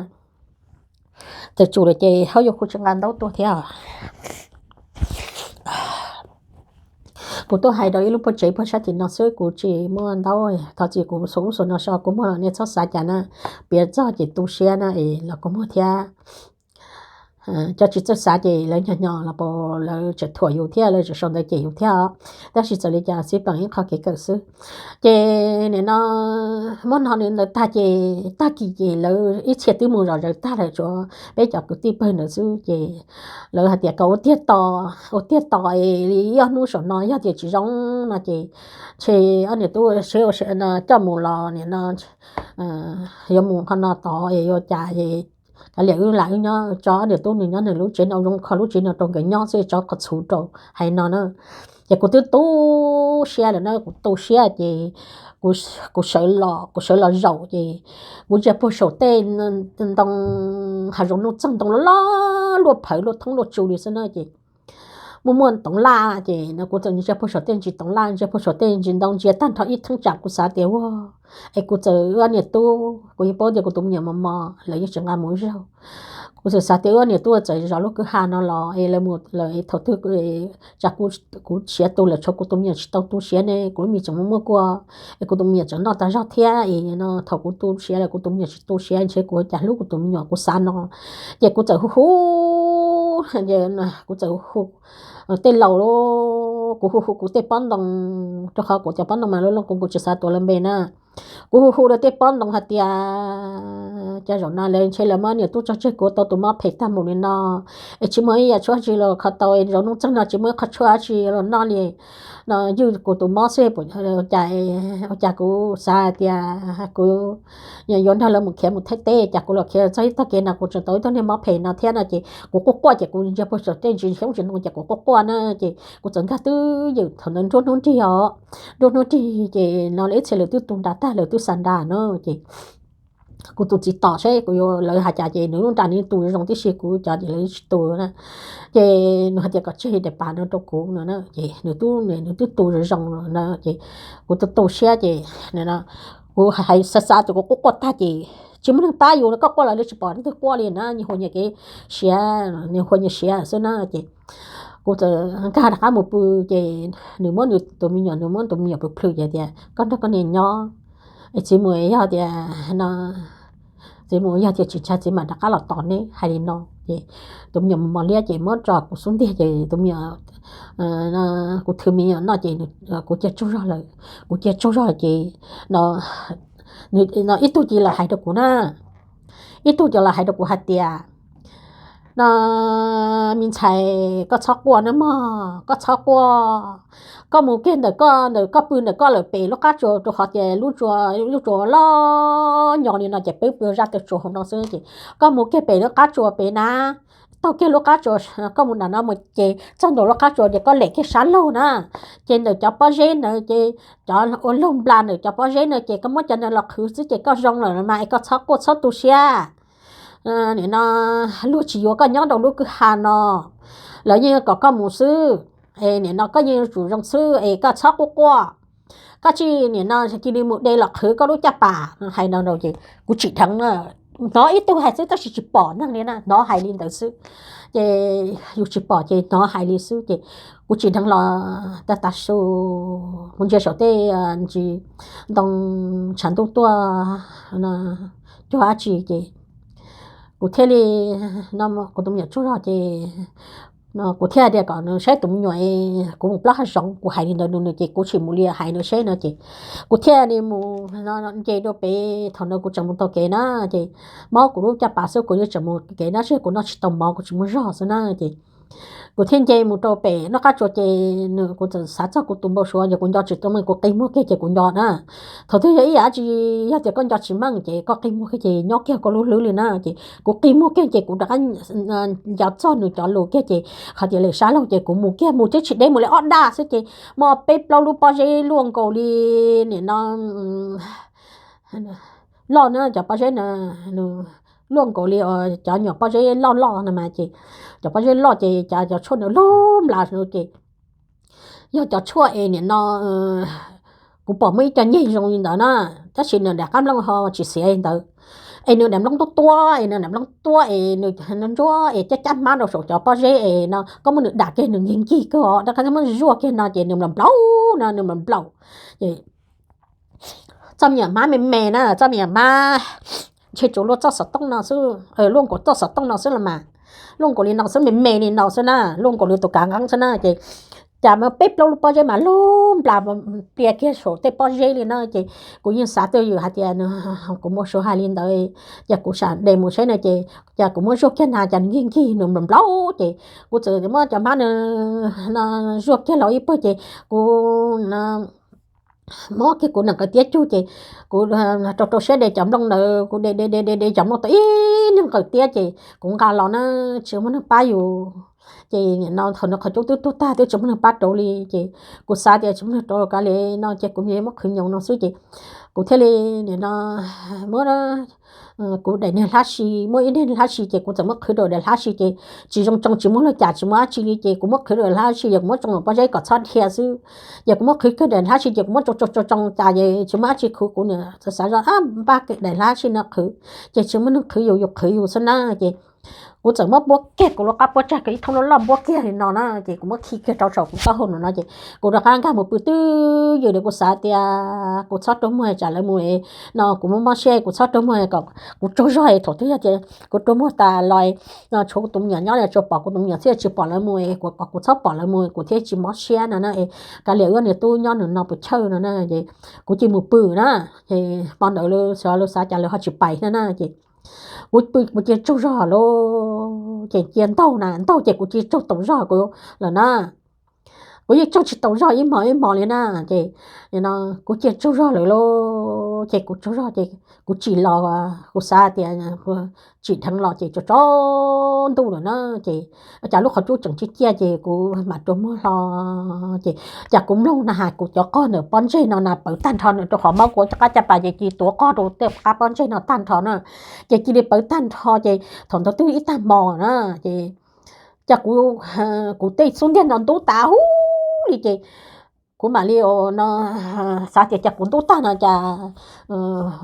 Txawm tsum lawm ces hauj yuav kuv tsis nqa ntaub tuaj thiab. Kuv tuaj hais rau ib lub pob tsev puag sab tim no xwb, kuv tsis muaj ntaub, thov txim kuv xuas ub xuas no so, kuv muag nej txhob xav cas na, piav txog ces tu siab na es los kuv muag thiab. Cov tsis txawj xav ces lawv nyog nyo los puas lawv tseem thuam yus thiab lawv tseem sau ntawv cem yus thiab os. Tab sis txawm li cas xij peem ib qho kev kawm xwb. Ces nim no muab no ntawd tag ces tag kis ces lawv ib txhia twb mus zom zaws tag lawm, tsuas peb cov kwv tij pawg ntawd xwb ces lawv hais tias kom ua tiag tos, ua tiag tos es ib ob hnub saum no yog tias tsis zoo no ces ntshe ob niam tub seb coj mus los nim no yuav mus qhov no tod es yuav cas es kav liam wb lam wb nyob tso ob niam tub nws nyob nws lub tsev no zoo, kho lub tsev no rau nkawd nyob xwb, tso qhov txhuv rau hais no na. Ces kuv twb tu siab lawm na, kuv tu siab ces kuv sawv los, kuv sawv los zaum ces kuv ntsia puag saum tej ntoo, hav zoov nuj txeeg ntoo loj loj luaj phawv luaj thoob luaj tsu li xwb na ces muaj muaj toov laj ces no kuv txawm ntsia puag saum tej ntsis toov laj, ntsia puag saum tej ntsis ntoo, ntsia tag nrho ib theeb tsam kuv xav tias ua es kuv txawm ob niam tub, kuv yeej paub tias kuv tus me nyuam mos mos lawv yeej tsis nqa mus zaug. Kuv txawm xav tias wb niam tub txawm zov lub kwj ha no los es lawv mus lawm thaum twg tsam kuv siav tu lawm tshuav kuv tus me nyuam tsis tau tu siav ne, kuv lub mis tseem muaj muaj kuaj es kuv tus me nyuam tseem noj tag zog thiab es no thaum kuv tu siav lawm kuv tus me nyuam tsis tu siav ntshe kuv ua cas hlub kuv tus me nyuam kuv xav no. Ces kuv txawm hu hu, kuv txawm hu tej laus, kuv hu hu kuv tej pob ntoo, rau qhov kuv cov pob ntoo mas loj loj kuv kuv tsis xav tuav lawv npe na. Kuv hu hu rau tej pob ntoo hais tias cas zaum no lawv ntshe lawv muab niam tub tso tseg kuv tau tus mob phem tag mus li no es tsis muaj ib yam tshuaj tsi los kho tau es zaum ntuj txeeg no tsis muaj ib qho tshuaj tsi los noj li no, ywj kuv tus mob xwb. Ua cas, ua cas kuv xav hais tias kuv yuav nrog lawv mus khiav mus Thaib teb, cas kuv los khiav txog ib tog kev no kuv tseem tau ib tug niag mob phem no thiab no ces kuv quaj quaj ces kuv ntsia puag saum tej ntsis xyoob ntsis ntoo ces kuv quaj quaj na. Ces kuv txawm nkag twb ywm thaum ntawd nruab hnub nrig os, nruab hnub nrig ces no ib txhia lawv twb tu nra tag lawv twb xa nra no ces kuv tus txiv tom seb kuv yuav lawv hais cas ces nws lub nra nws tu zoo tib si kuv cov ces lawv tsis tu na. Ces nws hais tias kom tseg daim pam no rau kuv no na ces nws twb, nws twb tu zoo zoo no ces kuv tu tu siab ces kuv hais xav xav ces kuv quaj quaj tag ces tsis muaj neeg pab yus, koj quaj los lawv tsis pom leej twg quaj li na, nyias hu nyias kev siav, nyias hu nyias siav xwb na ces kuv txawm nkag rov qab mus pw ces nws muab nws tus me nyuam, nws muab tus me nyuam pw plhws ces tias koj nrog koj niam nyob es txiv mus yog tias no, txiv mus yog tias tsis ntshai txiv mam rov qab los tos neb hais li no. Ces tus me nyuam mus mos liab ces muab tso kuv xub ntiag ces tus me nyuam, kuv thw me nyuam noj ces kuv cia tsaug zog lawm, kuv cia tsaug zog ces no ib tug ces los hais rau kuv na, ib tug ces los hais rau kuv hais tias no me ntxhais koj txhob quaj na mog, koj txhob quaj, koj mus kiag ntawm koj, ntawm koj pw ntawm koj lawm pem lub qab tsuas rau qhov tias lub tsuas, lub tsuas loj nyo li no ces peb pw zaj twg tsuas hauv no xwb ces koj mus kiag pem lub qab tsuas pem na, taug kiag lub qab tsuas, koj mus nram no mus ces txog ntua lub qab tsuas ces koj lem kiag sab laug na, ces ntawm cov pob zeb ntawd ces cov ua laug nplas ntawm cov pob zeb na ces koj muab cov ntawd los qhwv xwb ces koj zoo lawm mas es koj txhob quaj txhob tu siab. Nim no luag tsis yuav koj nyob rau lub kwj ha no, lawv yeej kom koj mus xwb. Es nim no koj yeej yuav tsum zoo xwb es koj txhob quaj quaj, koj tsis nim no cia li mus de los qhwv koj lub caj pas hais no rau ces kuv tsim dheev na, hnov ib tug hais xwb tab sis tsis pom neeg li na, hnov hais li ntawd xwb. Ces yus tsis pom ces hnov hais li xwb ces kuv tsim dheev los tag tav su, kuv ntsia saum tej ntsis ntoo tshav ntuj tuaj cuag dab tsi ces kuv thiaj li, kuv tus me nyuam tsaug zog ces kuv thiaj tias kom nws saib tus me nyuam, kuv mus plaub hav zoov kuv hais li ntawd nws ces kuv tsis mus li hais nws seb no ces kuv thiaj li mus nce rau pem, thaum ntawd kuv tseem mus taug kev na, ces mob kuv lub caj pas xwb kuv yeej tseem mus kev na, tsis kuv noj tsis tau mov kuv tsis muaj zog xwb na ces kuv thiaj nce mus rau pem noj qab tsuas ces nws, kuv txawm xav txog kuv tus npau suav ces kuv nco tsis tau, kuv qi muag kiag ces kuv nco na. Thaum twg yog ib yam dab tsi, yog tias koj nco tsis meej ces koj qi muag kiag ces nyob kiag koj lub hlwb li na ces kuv qi muag kiag ces kuv rov qab nco txog nws cov lus kiag ces qhov tias lem sab laug ces kuv mus kiag mus twb tsis deb mus li ob daj xwb ces muaj peb plaub lub pob zeb luaj nkaus li nim no loj na, cov pob zeb no luaj nkaus li cov nyuam pob zeb loj loj no mas ces cov pob zeb loj ces cov, cov tshuaj ntawd lub nplas no ces yog cov tshuaj es nim no kuv pom muaj ib co nyeg zoo li ntawd na, tab sis nws daim qab nplooj ho tsis xiav li ntawd. Es nws daim nplooj tuab tuab es nws daim nplooj tuab es nws ntsuab es cab cab hmab rau saum cov pob zeb es no koj muab nws dam kiag nws nkig nkig kawg os, rov qab muab zuaj kiag no ces nws nplaum nplaum no, nws nplaum nplaum. Txoj me nyuam hmab me me na, txoj me nyuam hmab ntshe tsuas luaj txoj xov tooj no xwb, luaj nkaus txoj xov tooj no xwb los mas, luaj nkaus li no xwb, me me li no xwb na, luaj nkaus li tus kav nqeeb xwb na ces cas mas peb plaub lub pob zeb mas lub nplas plias kiag saum tej pob zeb li na ces kuv yeej xav twj ywm hais tias kuv npau suav hais li ntawd, ces kuv sam de mus saib no ces cas kuv muab zuaj kiag na cas nkig nkig nws nplaum nplaum ces kuv txawm muab cov hmab no zuaj kiag los ib puag ces kuv mob kiag kuv niag nqawm tiab cug ces kuv rau rau siab de cov nplooj ntawd, kuv de de de de de cov nplooj tau ib niag nqawm tiab ces kuv nqa los na, tsis muaj neeg pab yus. Ces nim no thaum no qhov cub twb tuag tag twb tsis muaj neeg pab rauv li ces kuv xav tias tsis muaj neeg rauv kav li no ces kuv yeej muab qhwv nyoos no xwb ces kuv thiaj li nim no muab kuv daim niag hlab si, muab ib niag hlab si ces kuv txawm muab qhwv rau daim hlab si ces tsis zoo tsoo tsis muaj lub cas tsis muaj dab tsi li ces kuv muab qhwv rau daim hlab si, yog kuv muab tsoo rau pob zeb kom txhob dhia xwb. Ces kuv muab qhwv kiag daim hlab si ces kuv muab tsoo tsoo tsoo tsoo cas es tsis muaj dab tsi khuv, kuv niam xav xav zoj npaj daim hlab si no qhwv ces tsis muaj neeg qhwv yus, yus qhwv yus xwb na ces Kuv txawm muab npuab kiag kuv lub qab pob tsaig, kuv ib thoob loj loj npuab kiag li no na, ces kuv muab khi kiag rau saum kuv taub hau no no ces kuv rov qab nkag mus pw twj ywm li. Kuv xav tias kuv txhob rua muag tsam lawv mus no kuv mob mob siab, kuv txhob rua muag kom kuv tsaug zog, thaum twg yog tias kuv rua muag tas los no tshuav kuv tus me nyuam nyob, tsuas pom kuv tus me nyuam thiab tsis pom lawv mus, kuv kom kuv txhob pom lawv mus kuv thiaj tsis mob siab no na. Kav liam wb niag tub nyob nws no puas chawj no na, ces kuv cia li mus pw na. Ces hmo ntawd lawv xav cas lawv ho tsis pais thiab na, ces kuv pw kuv cia li tsaug zog lawm, ces cia li ntaug na, ntaug ces kuv cia li tsaug taus zog kuv lawm na. Kuv yeej tsaug tsis taus zog ib hmos ib hmos li na, ces no kuv cia li tsaug zog lawm lauj, ces kuv tsaug zog ces kuv tsim los, kuv xav tias tsim dheev los ces tsaus tsaus ntuj lawm na, ces cas lub qhov cub tseem ciaj ciaj ces kuv mam rua muag hlo. Ces cas kuv mloog na has kuv cov qog ntawm pob ntseg no na pawv tag nrho na, rau qhov mob kuv cov qab caj pas ces cia li tuav qog rau tej qab pob ntseg no tag nrho na, ces cia li pawv tag nrho ces thaum ntawd twb ib tag hmo na, ces cas kuv, kuv tej xub ntiag no ntub tas huv li ces kuv mam li no xav tias cas kuv ntub tag no cas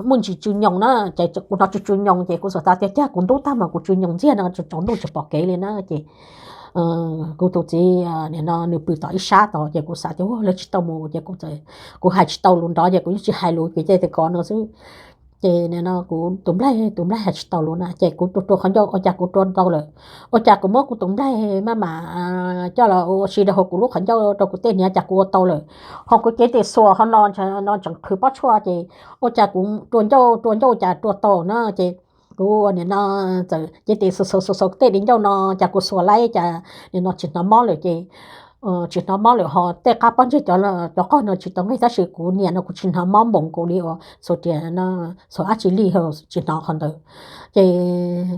muaj ntsis tsw nyoos na, ces kuv hnov tsw tsw nyoos ces kuv xav tias cas kuv ntub tag mas kuv tsw nyoos ntxiag no tsaus ntuj tsis pom kev li na, ces kuv tus txiv nim no nws pw tom ib sab tod ces kuv xav tias lawv tsis tau mus ces kuv hais tsis tau lus nrov ces kuv yeej tsis hais lus ces cia li kov no xwb. Ces nim no kuv tus nplaig, tus nplaig hais tsis tau lus na ces kuv rua rua qhov ncauj ua cas kuv rua tau lawm, ua cas kuv muab kuv tus nplaig maj mam coj los ua si rau hauv kuv lub qhov ncauj rau kuv tej hniav cas kuv ua tau lawm, ho kuv cev tes xuas ho no tseem qhwv pob tshuaj ces ua cas kuv rua ncauj rua ncauj cas rua tau na ces kuv ua nim no txawm cev tes xuas xuas xuas tej di ncauj no cas kuv xuas laib cas nim no tsis hnov mob lawm ces tsis hnov mob lawm ho tej qab pob ntseg cov qog no tsis tau nqig tab sis kuv niam no kuv tsis hnov mob npaum nkaus li uas xuas riam, xuas dab tsi li tsis hnov qhov ntawd. Ces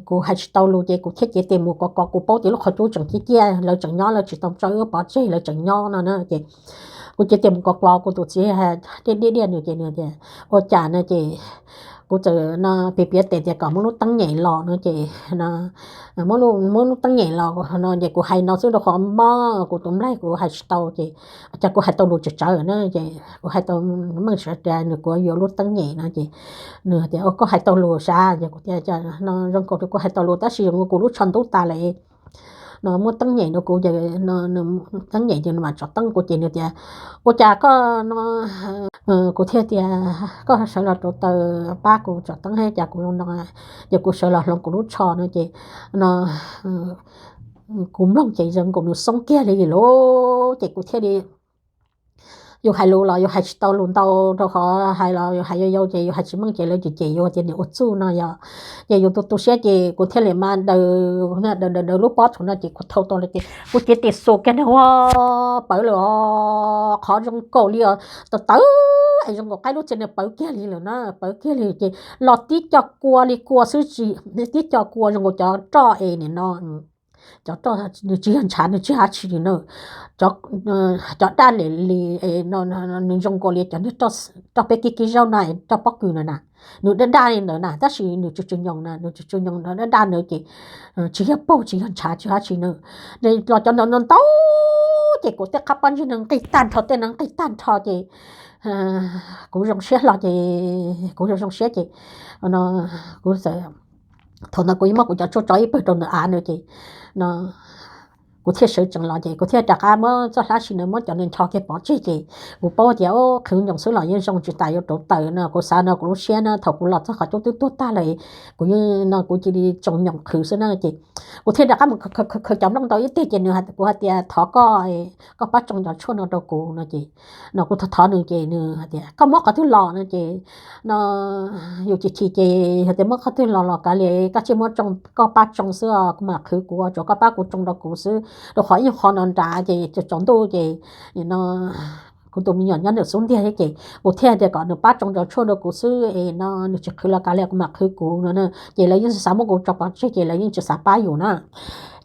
kuv hais tsis tau lus ces kuv thiaj cev tes mus kov kov, kuv paub tias lub qhov cub tseem ciaj ciaj lawv tseem nyob, lawv tsis tau tso wb pov tseg lawv tseem nyob no na ces kuv cev tes mus kov kov kuv tus txiv diaj diaj nws ces nws tias ua cas no ces kuv txawm no piav piav tes tias kom muab lub teeb nyem los no ces muab lub teeb nyem los no ces kuv hais no xwb rau qhov mob kuv tus nplaig kuv hais tsis tau ces cas kuv hais tau lus tsawv tsawv na ces kuv hais tau meej sawv tias nws kuv yuav lub teeb nyem no ces nws tias koj hais tau lus sav ces kuv tias no zoo nkaus li kuv hais tau lus tab sis zoo nkaus kuv lub tsho ntub tas lawm no muab teeb nyem rau kuv ces teeb nyem ces nws mam tsom teeb kuv ces nws tias ua cas koj no, kuv thiaj tias koj sawv los rauv taws pab kuv tsom teeb thiab cas kuv zoo no, ces kuv sawv los hloov kuv lub tsho no ces no kuv mloog ces zoo nkaus nws xoob kiag li lauj ces kuv thiaj li yus hais lus los yus hais tsis tau lus ntau rau qhov hais los yus hais yau yau ces yus hais tsis meej ces lawv cem cem yus tias niag ua txuj no yog ces yus tu tu siab ces kuv thiaj li mas daws daws daws daws lub pob tsuas no ces kuv thau tau lawm ces kuv cev tes xuas kiag nws ua pawv lawm os, qhov zoo nkaus li os tawv tawv es zoo nkaus qaib lub txia nws pawv kiag li lawm na, pawv kiag li ces los tib co kua li kua xwb, tib co kua zoo nkaus cov roj es nim no cov roj nws tsis yog ntshav nws tsis yog dab tsi li na, cov cov daj li li nws zoo nkaus li cov niag roj peb kib kib zaub na, roj pob kws na na, nws daj daj li ntawd na tab sis nws tsw tsw nyoos na, nws tsw tsw nyoos daj daj ntawd ces tsis yog paug tsis yog ntshav tsis yog dab tsi na, los cov ntawd ntau ntau ces kuv tej qab pob ntseg no nqig tag nrho, tej no nqig tag nrho ces kuv zoo siab hlo ces kuv zoo zoo siab ces kuv txawm thaum ntawd kuv yeej muab kuv cov tshuaj tso ib pawg rau ntawm av na ces no kuv thiaj sawv tsees los ces kuv thiaj rov qab muab txoj hlab si na muab cov nws ncho kiag pov tseg ces kuv paub tias qhwv nyoos xwb los yeej zoo tsis tas yuav rauv taws no, kuv xav no kuv lub siab na thaum kuv los txog qhov cub twb tuag tag lawm, kuv yeej no kuv cia li tsoo nyoos qhwv xwb na ces kuv thiaj rov qab mus khaws cov nplooj ntau ib teg ces nws, kuv hais tias thov koj, koj pab tsoo cov tshuaj no rau kuv no ces no kuv thov thov nws ces nws hais tias koj muab qhov twg los no ces no yus chim chim ces hais tias muab qhov twg los los kav liam, koj cia li muab tsoo, koj pab tsoo xwb os, kuv mam qhwv kuv, tsuas koj pab kuv tsoo rau kuv xwb, rau qhov ib nyuag qhov no nrad ces tsaus ntuj ces no kuv tus me nyuam nyob ntawm xub ntiag thiab ces kuv thiaj tias kom nws pab tsoo cov tshuaj rau kuv xwb es no nws tsis qhwv los kav liam kuv mam qhwv kuv no na. Ces lawv yeej tsis xav muab kuv tso pov tseg ces lawv yeej tsis xav pab yus na.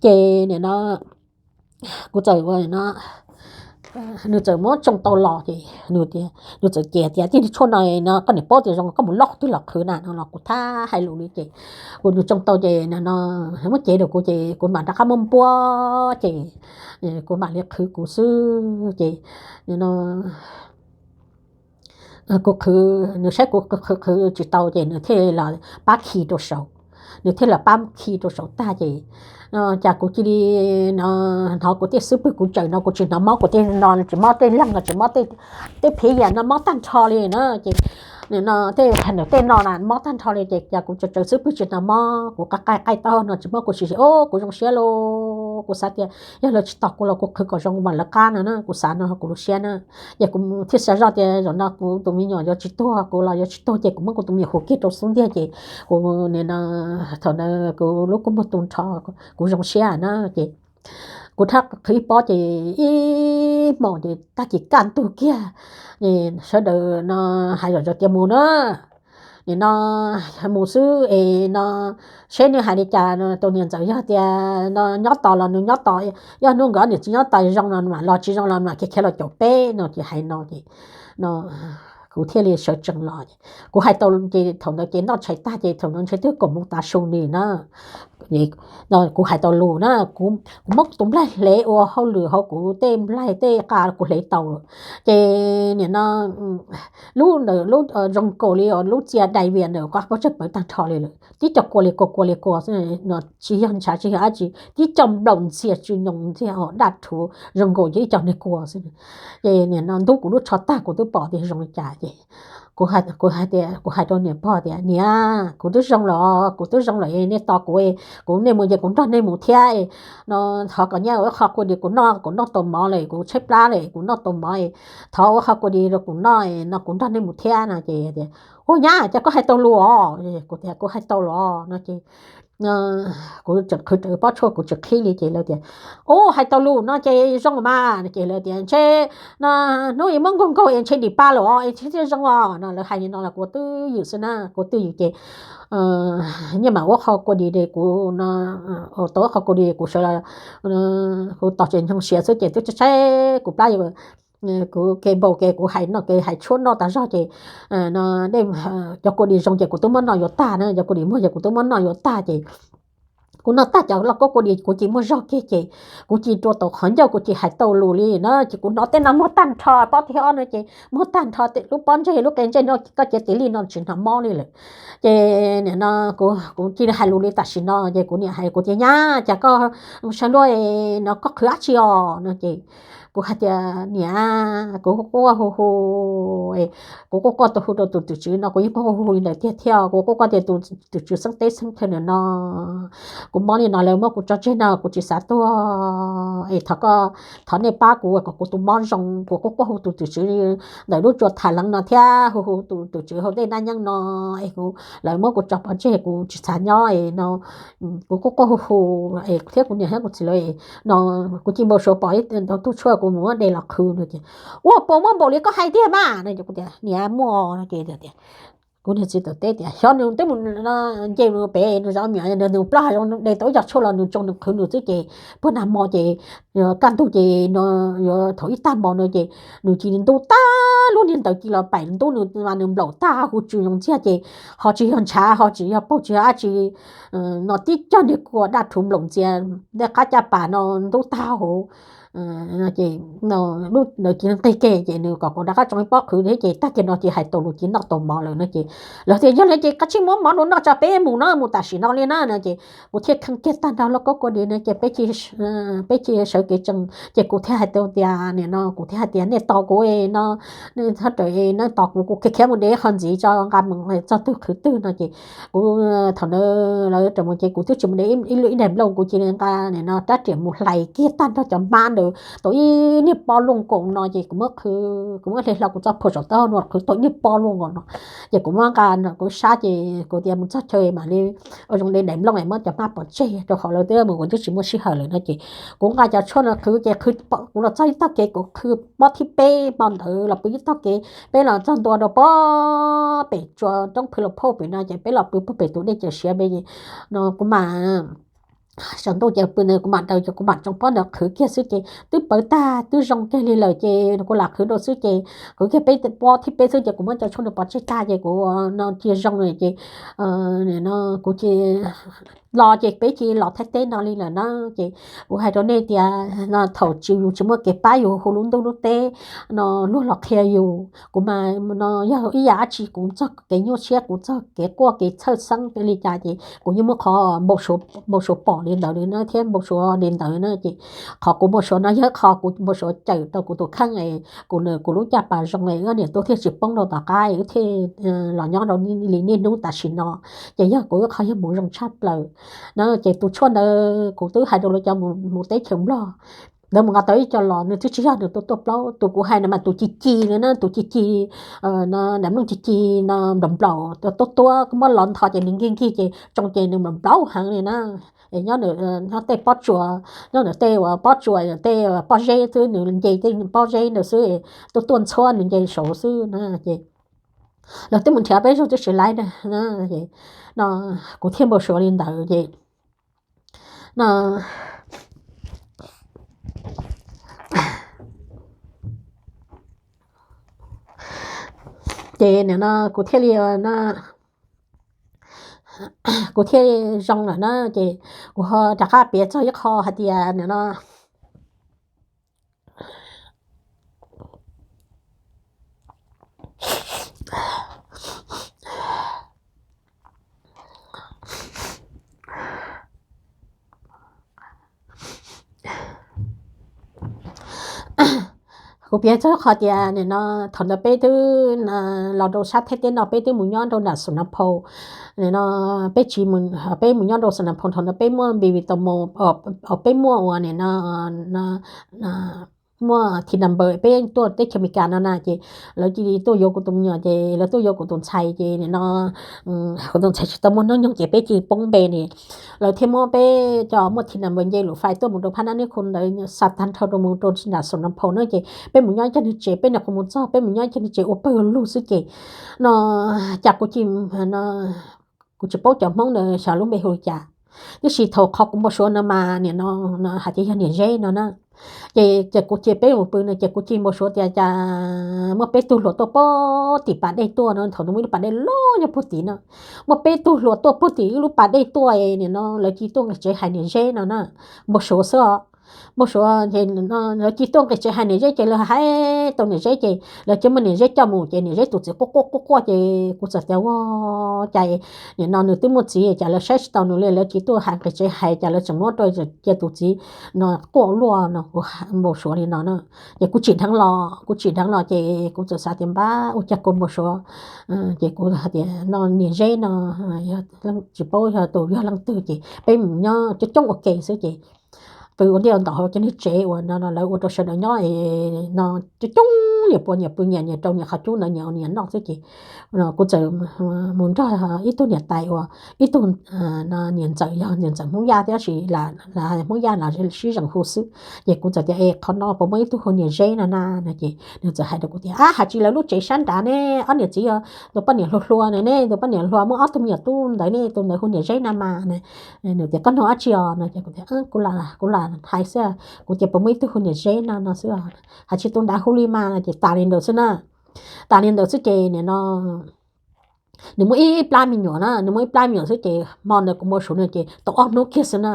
Ces nim no kuv txawm ua no, nws txawm muab tsoo tau los ces nws tias, nws txawm cem tias tij tshuaj no no koj niam paub tias zoo koj mus loj qhov twg los qhwv na no los kuv thab hais lus li ces kuv, nws tsoo tau ces no muab cev rau kuv ces kuv mam rov qab muab npuab ces kuv mam li qhwv kuv xwb ces no kuv qhwv, nws saib kuv qhwv qhwv tsis tau ces nws thiaj los pab khi rau saud. nws thiaj li pab khi rau saum tag ces, cas kuv cia li hnov kuv tej xub pwg kuv tsaws no kuv tsis hnov mob, kuv tej no tsis mob, tej leeg no tsis mob, tej phiv yam no mob tag nrho li na ces, tej tej no na mob tag nrho li ces cas kuv tsaws tsaws xub pwg tsis hnov mob, kuv qaij qaij taub hau no tsis mob, kuv sim sim o kuv zoo siab lauj. Kuv xav tias yog lawv tsis tos kuv los kuv qhwv kom zoo kuv mam lawv qab no na, kuv xav no kuv lub siab na. Ces kuv thiaj xav zoj tias zaum no kuv tus me nyuam yuav tsis tuag, kuv los yuav tsis tuag ces kuv muab kuv tus me nyuam hu kiag rau xub ntiag ces kuv nim no, thaum ntawd kuv lub kua muag tu nrho, kuv zoo siab na ces kuv rov qhwv ib pob ces ib hmos ces tag kis kaj ntug kiag, sawv daws no hais zom zaws tias mus na, nim no mus xwb es no seb nws hais li cas no. Tus niam ntxawm yog tias no nyob tos los nws nyob tos, yog hnub nkawd niam txiv nyob tos zoo los mam los, tsis zoo los mam khiav khiav los caum peb no ces hais no ces no kuv thiaj li sawv tsees los. Kuv hais tau ces thaum ntawd ces noj tshais tag ces thaum ntawd ntshe twb kaum moos tav su li na. Kuv hais tau lus na, kuv muab kuv tus nplaig hle ua hauj lwm hauv kuv tej nplaig tej qa kuv hle tau lawm. Ces nim no lub ntawm lub zoo nkaus li lub txia dais vias ntawm qab pob tsag pawv tag nrho li lawm, tib co kua li kua kua li kua xwb, tsis yog ntshav tsis yog dab tsi, tib co nplaum ntxiag tsw nyoos ntxiag os, daj rhuv zoo nkaus li ib co niag kua xwb. Ces nim no ntub kuv lub tsho tag kuv twb pom tias zoo li cas ces kuv hais rau niam pog tias niam, kuv twb zoo los, kuv twb zoo lawm, nej tos kuv, kuv, nej mus ces kuv nrog nej mus thiab no. Thov kom nyab ua qho kua dis kuv noj, kuv noj tau mov lawm, kuv tshaib plab lawm kuv noj tau mov, thov ua qho kua dis rau kuv noj no kuv nrog nej mus thiab no ces tias, ua nyab, cas koj hais tau lus os? Kuv tias kuv hais tau los no ces kuv tseem qhwv rawv pob tshuaj kuv tsis qhib li ces lawv tias, u, hais tau lus no ces zoo mas. Ces lawv tias ntshe no hnub ib muab nkaug nkaug es ntshe dim pa lawm os es ntshe thiaj zoo os no. Lawv hais li no los kuv twj ywm xwb na, kuv twj ywm ces nyiaj mam ua qho kua dis, kuv tau ua qho kua dis kuv sawv los, kuv tos tseem nyoog siav xwb ces twb tshaib tshaib kuv plab, kuv ke npau ke kuv hais noj ke hais tshuab noj tas zog ces cov kua dis zoo ces kuv twb muab noj yuav tag na, cov kua dis muag ces kuv twb muab noj yuav tag ces kuv noj tag cov lauj kaub kua dis kuv cia li muag zog kiag ces kuv cia li rua tau qhov ncauj, kuv cia li hais tau lus li na ces kuv hnov tej no muag tag nrho, pob thib ob no ces muag tag nrho, lub pob ntseg lub qe ntsej no koj cev tis lij no tsis hnov mob li lawm. Ces nim no kuv cia li hais lus li tam sim no ces kuv niam hais kuv tias nyab, cas koj sawv luaj no koj qhwv dab tsi os no ces kuv hais tias niam, kuv quaj quaj hu hu, kuv quaj quaj tus hu rau tus twm tswv no kuv yeej quaj quaj hu hu li ntawd tiag thiab, kuv quaj quaj tias tus twm tswv xeeb teb xeeb chaw ntawm no kuv mob li no lawv muab kuv tso tseg no kuv tsis xav tuag es thov koj, thov nej pab kuv kom kuv tus mob zoo. Kuv quaj quaj hu tus twm tswv ntawm lub tsua tham leev no thiab hu hu tus twm tswv hauv dej Naj Nyeej no es kuv, lawv muab kuv tso pov tseg kuv tsis xav nyob no. Kuv quaj quaj hu hu es thiab kuv niam thiab kuv txiv lawv no kuv cia li npau suav pom ib tug tshuaj kuv mus muab de los qhwv no ces, ua puas muaj npaum li koj hais tiag mas no ces kuv tias niam muaj no ces tias, kuv niag txiv tawm teb tias xyov nws twb mus nce mus pem nws zov me nyuam, nws plab zoo de tau ib co tshuaj los nws tsoo nws qhwv nws xwb ces puag nag hmo ces kaj ntug ces no yuav thaum ib tag hmo no ces nws cia li ntub tag, lub niag ntawd cia li los paim ntub nws mas nws nplaum tag huv tsw zoo ntxiag ces ho tsis yog ntshav ho tsis yog paug tsis yog dab tsi no, tib co niag kua daj rhuv nplaum ntxias, tej qab caj pas no ntub tag huv ces lub ntawd cia li nqig kiag ces nws kom kuv rov qab tsoo ib pob qhwv thiab ces tag kiag no ces hais tau lus ces noj tau mov lawm no ces lawv tias yog li ces koj tsij muab mov rau noj tso peb mus no, mus tam sim no li na no ces kuv thiaj kheej kiag tag nrho lauj kaub kua dis no ces peb cia li sawv kev tsees ces kuv thiaj hais tias nim no kuv thiaj hais tias nej tos kuv no, nej txhob rawm, nej tos kuv, kuv khiav khiav mus de qho ntxiv tso nqa mus txog twg qhwv twg no ces kuv, thaum ntawd lawv raws mus ces kuv twb tsis mus de ib daim nplooj, kuv cia li nqa nim no rab riam mus hlais kiag tag nrho cov hmab ntawd tau ib niag pob luaj nkaus no ces kuv muab qhwv, kuv muab hle hlo kuv txoj phuam saum taub hau no qhwv tau ib niag pob luaj nkaus no ces kuv muab nqa kuv sab ces kuv tias mus txog chaw mam li ua zoo de daim nplooj es muab cov hmab pov tseg rau qhov lawv twb mus kuv twb tsis muaj sij hawm lawm no ces kuv nqa cov tshuaj no qhwv ces qhwv, kuv los txog ib tog kev, kuv qhwv pob thib peb hmo ntawd los pw ib tog kev, peb los txog ntua rau pob pem tsua roob phwj los phauj pem no ces peb los pw puag pem tus dej cawm siav pem no kuv mam, saum ntuj ces pw ntawd kuv mam daws ces kuv mam tsoo pob ntawd qhwv kiag xwb ces twb pawv tag twb zoo kiag li lawm ces kuv lam qhwv rau xwb ces qhwv kiag peb pob thib peb xwb ces kuv muab cov tshuaj no pov tseg tag ces kuv no cia zoo lawm ces no kuv cia los ces peb cia li los Thaib teb no li lawm na. Ces kuv hais rau nej tias no thaum tsis, yus tsis muaj kev pab yus hu lub ntuj lub teb no luag los qhia yus. Kuv mas no yog ib yam dab tsi kuv txog kev nyuaj siab, kuv txog kev quaj kev txhawj xeeb li cas ces kuv yeej muaj qhov npau suav pom li ntawd li na thiab npau suav li ntawd na. Ces qhov kuv npau suav no yog qhov kuv npau suav cawm rau kuv tus kheej es kuv, kuv lub caj pas zoo es wb niam tub thiaj tsis poob rau tom qab wb thiaj los nyob rau li niaj hnub tam sim no. Ces yog kuv ib qho yog mus zoo tshaj plaws na. Ces tus tshuaj ntawd kuv twb hais rau lawv cov mus teb chaws Nplog, lawv mus nqa tau ib co los nws twb tsis yog nws tuaj tuaj plaub. Tus kuv hais no mas tus ci ci li na, tus ci ci nam mloog ci ci no nplaum nplaum tuab tuab muab los ntho ces nws nkig nkig ces tsoo ces nws nplaum nplaum heev li na. Es nyob nws nyob tej pob tsuas, nyob nws tej uas pob tsuas tej pob zeb xwb, nws nce tej pob zeb ntawd xwb, tuaj tuaj ntxhuab nws nce saud xwb na. Ces lawv twb mus nrhiav peb zog twb tsis laib na. No kuv thiaj npau suav li ntawd ces no ces nim no kuv thiaj li no kuv thiaj zoo lawm na. Ces kuv ho rov qab piav txog ib qho hais tias nim no kuv piav txog qhov tias nim no thaum ntawd peb twb los rau sab Thaib teb no peb twb mus nyob rau nram Xus Nas Phau. Nim no peb tsis, peb mus nyob rau Xus Nas Phau thaum ntawd peb muaj npi vi tau mus, peb muaj uas nim no muaj thim number peb tuaj teb chaws Amelikas no na ces lawv cia li tuaj yuav kuv tus me nyuam ces lawv tuaj yuav kuv tus ntxhais ces nim no kuv tus ntxhais tsis tau muaj hnub nyoog ces peb cia li poob npe ni. Lawv thiaj muab peb cov muaj thim number nce lus fais tuaj mus rau phab nab neb khu ntawd xa tag nrho rau mus rau nram Xus Nas Phau na ces peb mus nyob ib co niag tsev, peb nyuam qhuav mus txog peb mus nyob ib co niag tsev ua pawg lug xwb ces no cas kuv cia li no kuv tsis paub cov Hmoob ntawd xyov lub npe hu li cas. Tiam sis thaum qhov kuv npau suav no mas nim no hais tias yog niam Zeb no na. Ces ces kuv cia peb mus pw no ces kuv cia li npau suav tias cas muaj peb tug hluas tuaj puag tim pas dej tuaj no, thaum no muaj ib lub pas dej loj nyob puag tim no. Muaj peb tug hluas tuaj puag tim ib lub pas dej tuaj es nim no lawv cia li tuaj nqis tsev hais niam Zeb no na. Npau suav xwb os. Npau suav ces lawv cia li tuaj nqis tsev hais niam Zeb ces lawv hais tau niam Zeb ces lawv cia li muab niam Zeb coj mus ces niam Zeb tus txiv quaj quaj quaj quaj ces kuv txawm tias ua cas nim no nws twb muaj txiv cas lawv saib tsis taus nws li, lawv cia li tuaj hais nqis tsev hais cas lawv tseem muab rau cia tus txiv no quaj luaj no. Kuv npau suav li no na. Ces kuv tsim dheev los, kuv tsim dheev los ces kuv txawm xav tias npab ua cas kuv npau suav. Ces kuv hais tias no niam Zeb no yog tsis paub yog tus yog leej twg ces peb mus nyob coob coob ua ke xwb ces pw ua ntej ua ntau hauv cov niag tsev uas no lawv ua rau sawv daws nyob no coob coob, nyias puas nyias pw nyias, nyias rau nyias qhov cub ntawd nyias ua nyias noj xwb ces kuv txawm mus nrog ib tug niam tais uas ib tug niam ntxawm, yog niam ntxawm Hmoob Yaj thiab tab sis Hmoob Yaj los sib zeem hu xwb. Ces kuv txawm tias es qhov no puas muaj ib tug hu niam Zeb no na no ces nws txawm hais rau kuv tias ab, hais tsis lawv lub tsev sab nrad ne, ob niam txiv yog tus poj niam hluas hluas na ne, tus poj niam hluas muaj ob tug me nyuam tub ntawd ne, tus ntawd hu niam Zeb na mas. Nws tias koj nug dab tsi os no ces kuv tias kuv lam hais xwb, kuv tias puas muaj ib tug hu niam Zeb no no xwb, hais tsis tus nrad hu li mas no ces tas li ntawd xwb na. Tas li ntawd xwb ces nim no nws muaj ib plab me nyuam na, nws muaj ib plab me nyuam xwb ces hmo ntawd kuv npau suav no ces tau ob hnub kiag xwb na.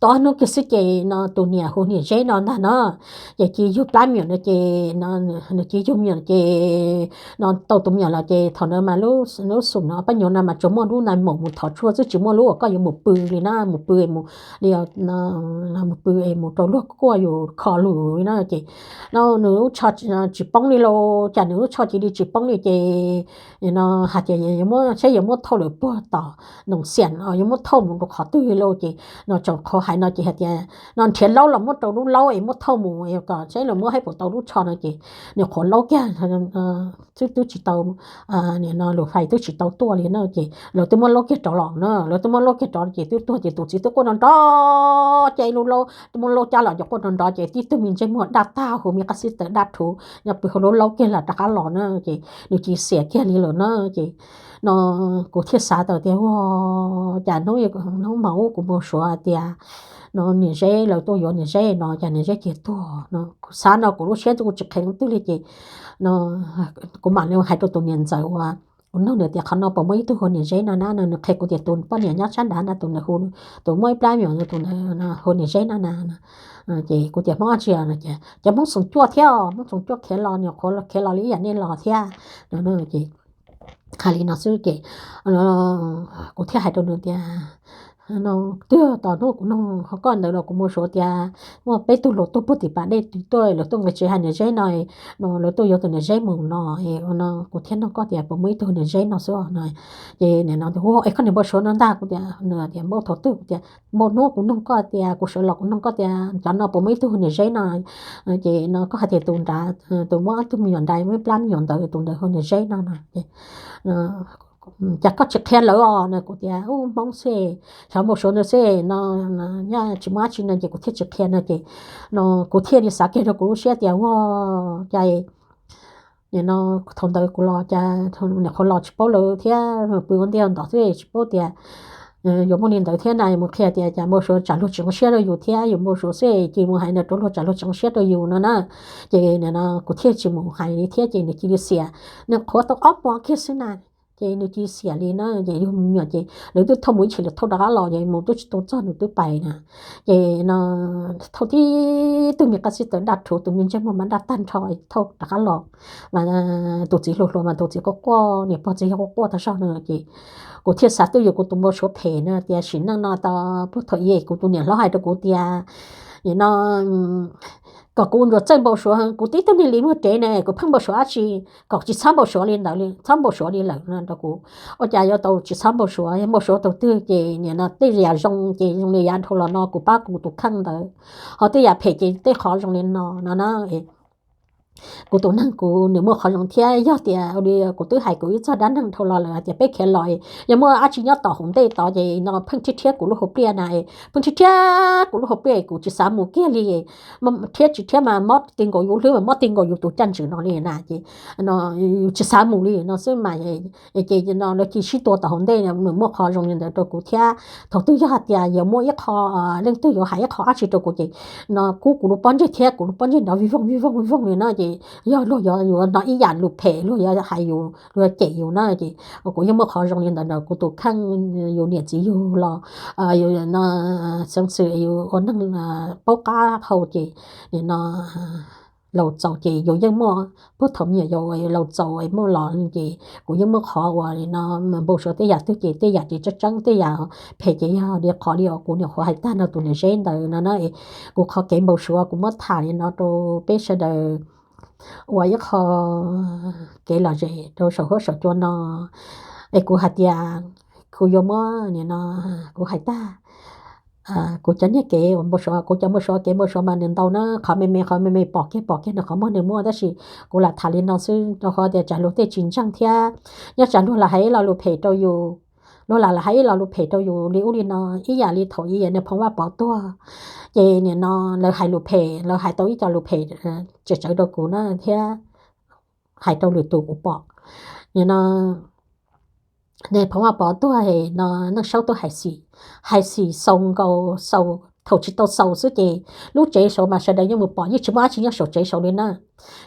Tau ob hnub kiag xwb ces no tus niam hu niam Zeb no ntag no ces cia li yug plab me nyuam no ces nws cia li yug me nyuam ces no tau tus me nyuam los ces thaum ntawd mas lub xum no pab nyuam no mas tsuas muaj lub nais maum mus thov tshuaj xwb, tsis muaj lub uas koj yuav mus pw li na, mus pw mus li mus pw es mus rau luag kuaj yus kho lus li na ces no nws lub tsho tsis poob li lauj, cas nws lub tsho cia li tsis poob li ces no hais tias saib yuav muab thauj lawm puag tom Noom Xiam no, yuav muab thauj mus rau qhov twg li lauj ces no tsoom qhov hais no ces hais tias no nrhiav laub los muab rau lub laub es muab thauj mus kom saib los muab haib puas tau lub tsho no ces nws qhuav laub kiag xwb twb tsis tau, nim no lus fais twb tsis tau tuaj li na ces lawv twb muab laub kiag rov los na, lawv twb muab laub kiag rov ces twb tuag ces tus txiv twb quaj nrov nrov ces lub laub twb muab laub cab los ces quaj nrov nrov ces tib tug me ntsej muag daj tag huv, me qab xib taws daj rhuv nyob pw hauv lub laub kiag los rov qab los na ces nws cia li xiam kiag li lawm na ces no kuv thiaj xav tau tias ua cas hnub, hnub mas ub kuv npau suav tias no niam Zeb lawv tuaj yuav niam Zeb no cas niam Zeb cia li tuag no. Kuv xav no kuv lub siab kuv tsis qhia leej twg li ces no kuv mam li hais rau tus niam ntxawm uas Kuv nug nws tias qhov no puas muaj ib tug hu niam Zeb no na, nws qhia kuv tias tus poj niam nyob sab nrad na, tus nws hu, tus muaj ib plab me nyuam tus hu niam Zeb no na. Ces kuv tias Hmoob dab tsi no, cov Hmoob Xoom Cuaj thiab, Hmoob Xoom Cuaj khiav los, nyuam qhuav khiav los li ib yam nej los thiab. Ces hais li no xwb ces kuv thiaj hais rau nws tias, no, twb yog tom hnub kuv nug koj ntawd los kuv mus suav tias muaj peb tug hluas tuaj puag tim pas dej tuaj, lawv tuaj nqis tsev hais niam Zeb no, no lawv tuaj yuav tus niam Zeb mus no, no kuv thiaj nug koj tias puas muaj ib tug niam Zeb no xwb no. Ces nim no tias, es koj niam npau suav no ntag? Kuv tias, nws tias npau thaum twg? Kuv tias npau hnub kuv nug koj tias, kuv sawv los kuv nug koj tias cov no puas muaj ib tug niam Zeb no. Ces no koj hais tias tus nrad, tus muaj ob tug me nyuam nrad, muaj ib plab me nyuam ntawd, tus ntawd hu niam Zeb no no. Ces koj tsis qhia lawv os no. Kuv tias ub, Hmoob xwb, xyov npau suav ntawd xwb no, tsis muaj dab tsi no ces kuv thiaj tsis qhia no. Ces no kuv thiaj li xav kiag rau kuv lub siab tias ua cas nim no thaum ntawd kuv los cas nyuam qhuav los tsis paub lawv thiab, pw ua ntej ua ntov xwb tsis paub tias yuav muaj li ntawd thiab na. Mus qhia tias cas npau suav tsam luag tsis zoo siab rau yus thiab, yus npau suav xwb cia mus hais no rau luag tsam luag tsis zoo siab rau yus no na. Ces nim no kuv thiaj tsis mus hais li thiab ces nws cia li xiam. Nws qhuav tau ob hmo kiag xwb na, ces nws cia li xiam li na. Ces yus me nyuam ces lawv twb thauj mus ib chim lawv thauj rov qab los, ces mus twb tsis tau txog nws twb pais na. Ces no thauj tib tug me qab xib taws daj rhuv, tus me ntsej muag mas daj tag nrho, thauj rov qab los. Mas tus txiv hluas hluas mas tus txiv quaj quaj, niam pog txiv yog quaj quaj tag zog no. Ces kuv thiaj xav twj ywm kuv tus npau suav phem no tias sim neej no tau puag thaum ub kuv tus niam hlob hais rau kuv tias nim no kom kuv ntsuas txawj npau suav, kuv tib tug niag li muag rev ne kuv pheej npau suav dab tsi, kom tsis txhob npau suav li ntawd, txhob npau suav li lawm no rau kuv. Ua cas yuav tau tsis txhob npau suav, npau suav tau twg ces nim no tej yam zoo ces zoo li yav dhau los no kuv pab kuv tus kheej ntawd, ho tej yam phem ces tej qhov zoo li no no na. Kuv tus neeg kuv nws muaj qhov zoo thiab, yog tias li kuv twb hais kuv ib txog dab neeg dhau los lawm hais tias peb khiav los, yog muaj dab tsi nyob tom hauv ntej tod ces no pheej rhiab rhiab kuv lub hauv pliaj na, pheej rhiab rhiab kuv lub hauv pliaj kuv tsis xav mus kiag li. Rhiab tsis rhiab mas mob ti nkaus yus hlwb mas mob ti nkaus yus tus caj ntswg no li na. Ces yus tsis xav mus li no xwb mas. Ces no lawv cia sib tua tom hauv ntej, nws muaj qhov zoo li ntawd rau kuv thiab. Thaum twg yog hais tias yuav muaj ib qho, leej twg yuav hais ib qho dab tsi rau kuv ces no kub kuv lub pob ntseg thiab kuv lub pob ntseg nrov vij voog vij voog vij voog li na. Ces yog luag yuav yuav hnov ib yam lus phem, luag yuav hais yus, luag yuav cem yus na. Ces kuv yeej muaj qhov zoo li ntawd rau kuv tus kheej, yus niam txiv yug los, yus no xeeb xwm yus ua neeg paub qab hau ces nim no laus txaus ces yus yeej muaj, puag thaum me nyuam yaus laus txaus muaj los ces kuv yeej muaj qhov uas li no npau suav tej yam twg ces tej yam ces tseeb tseeb, tej yam phem ces yog li qhov li uas kuv nyuam qhuav hais tag no tus niam Zeb ntawd no na. Kuv qhov kev npau suav kuv muab tham li no rau peb sawv daws ua ib qho kev lom zem rau saum huab saum cua no. Es kuv hais tias kuv yuav muab nim no, kuv hais tag kuv cov niag kev uas npau suav, kuv cov npau suav, kev npau suav mas nws ntau na, qhov me me qhov me me pom kiag pom kiag nws qhov muag nws muaj, tab sis kuv lam tham li no xwb rau qhov tias tsam luag tej tsis ntseeg thiab, nyob tsam luag lam hais ib lo lus phem rau yus, luag lam lam hais ib lo lus phem rau yus li ub li no, ib yam li thaum ub Nais Phoo Vaj Pov tuag, ces nim no lawv hais lus phem, lawv hais tau ib co lus phem tsawv tsawv rau kuv na thiab hais rau lwm tus kuv pom. Nim no Nais Phoo Vaj Pov tuag no Neej Saub tuaj hais xim, hais xim xaus nkaus xaus, thaum tsis tau xaus xwb ces lub tsev saud mas sawv daws yeej mus pom, yeej tsis muaj dab tsi nyob saum tsev saud li na.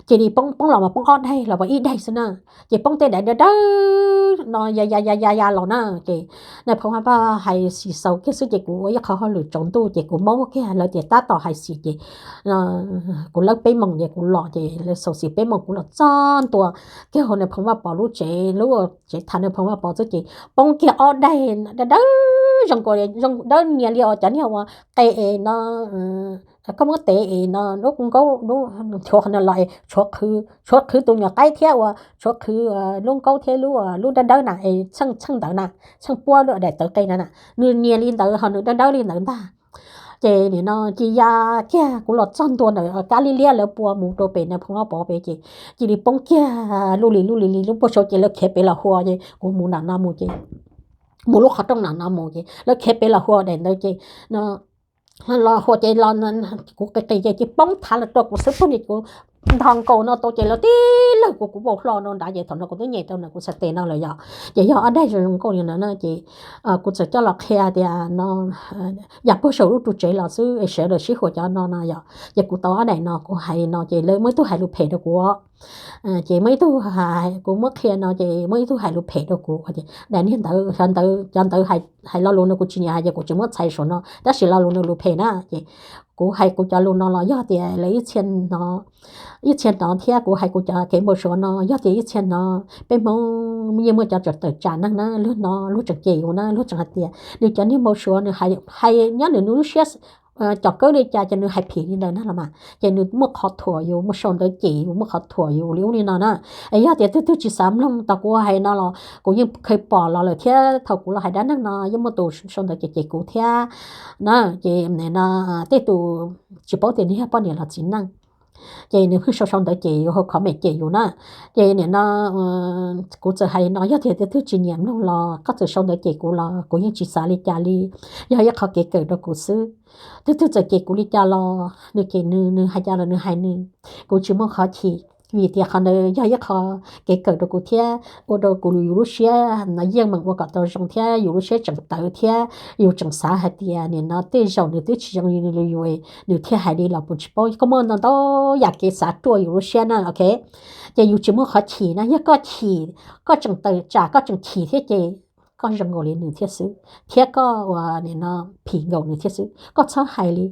Cia li poob, poob los mas poob ob daig los mas ib daig xwb na, ces poob tej daim dawb dawb no ya ya ya ya ya los na. Ces Nais Phoo Vaj Pov hais xim xaus kiag xwb ces kuv ua ib qho hauj lwm tsaus ntuj ces kuv maub kiag, lawv tias tab tom hais xim ces kuv lawb peb moos ces kuv los, ces lawv xaus xim peb moos kuv los txog ntua kiag hauv Nais Phoo Vaj Pov lub tsev, lub tsev tham Nais Phoo Vaj Pov xwb ces poob kiag ob daig dawb dawb zoo nkaus, zoo dawb nias li os cov niag uas qe es no, koj muab tev es no lub nkaub, nchuav qhov no los es tshuav qhwv tus nyuam qaib thiab uas tshuav qhwv lub nkaub thiab lub, lub dawb dawb na es txheej txheej ntawd na, txheej puab lub daim tawv qe na na, nws nias li ntawd ho nws dawb dawb li ntawd ntag. Ces nim no cia ya kiag kuv los txog ntua ntawm kab liab liab lawv pua mus rau pem Nais Phoo Vaj Pov pem ces cia li poob kiag lub li lub li li lub puag saud ces lawv khiav pem los hua ces kuv mus nram no mus ces, mus lub qhov rooj nram no mus ces lawv khiav pem los hua daim ntawd ces no los hua ces los kuv qis qis ces cia poob thav los rau kuv xwb phooj ywg, kuv ntho nkaus no tau ces lawv tib lawg kuv, kuv vau hlo no nrad ces thaum no kuv twb nyem rau ntawm kuv txhais tes no lawm yom, ces yog ob daig zoo zoo nkauj li no na ces kuv txawm coj los qhia tias no yam puag saum lub ru tsev los xwb es sawv daws sib hua cov no no yom, ces kuv tau ob daim no kuv hais li no ces lawv muaj ib tug hais lus phem rau kuv, Ces muaj ib tug, kuv muab qhia no ces muaj ib tug hais lus phem rau kuv tias daim niag ntawd, cov ntawd hais lo lus no kuv tsis nyiam hais ces kuv tsis muab txhais saum no, tab sis lo lus nws lus phem na ces kuv hais kuv cov lus no los yog tias lawv ib txhia hnov thiab kuv hais kuv cov kev npau suav no yog tias ib txhia hnov. Peb Hmoob yeej muaj cov tawm tsam neeg na, luag hnov luag tseem cem yus na, luag tseem hais tias nws cov niag npau suav nws hais nyob nws lub siab, cov kawb li cas ces nws hais phim li ntawd na los mas ces nws muaj qhov thuam yus, muaj sau ntawv cem yus, muaj qhov thuam yus li ub li no na. Es yog tias twg twg tsis xav mloog tau kuv hais no los kuv yeej khaws pom los lawm thiab thaum kuv los hais dab neeg no yeej muaj tus sau ntawv cem cem kuv thiab na. Ces nim no tej tus tsis paub tias nws yog poj niam los txiv neej ces nws pheej sau sau ntawv cem yus, hau comment cem yus na. Ces nim no kuv txawm hais li no, yog tias twg twg tsis nyiam mloog los koj txawm sau ntawv cem kuv los kuv yeej tsis xav li cas li, yog ib qho kev kawm rau kuv xwb. Twg twg txawm cem kuv li cas los nws cem nws, nws hais cas los nws hais nws, kuv tsis muaj qhov chim. Vim tias qhov ntawd yog ib qho kev kawm rau kuv thiab ua rau kuv yus lub siab no yeej meem ua kom tau zoo thiab yus lub siab tseem tawv thiab yus tseem xav hais tias nim no tej zaum nws twb tsis zoo li yus, nws thiaj hais li los puas tsis paub. Koj muaj ntau ntau yam kev xav ruaj yus lub siab na, ok. Ces yus tsis muaj qhov chim na, yog koj chim, koj tseem tawm tsam koj tseem chim thiab ces koj zoo nkaus li nws thiab xwb, thiab koj ua nim no phim nkaus nws thiab xwb. Koj txhob hais li,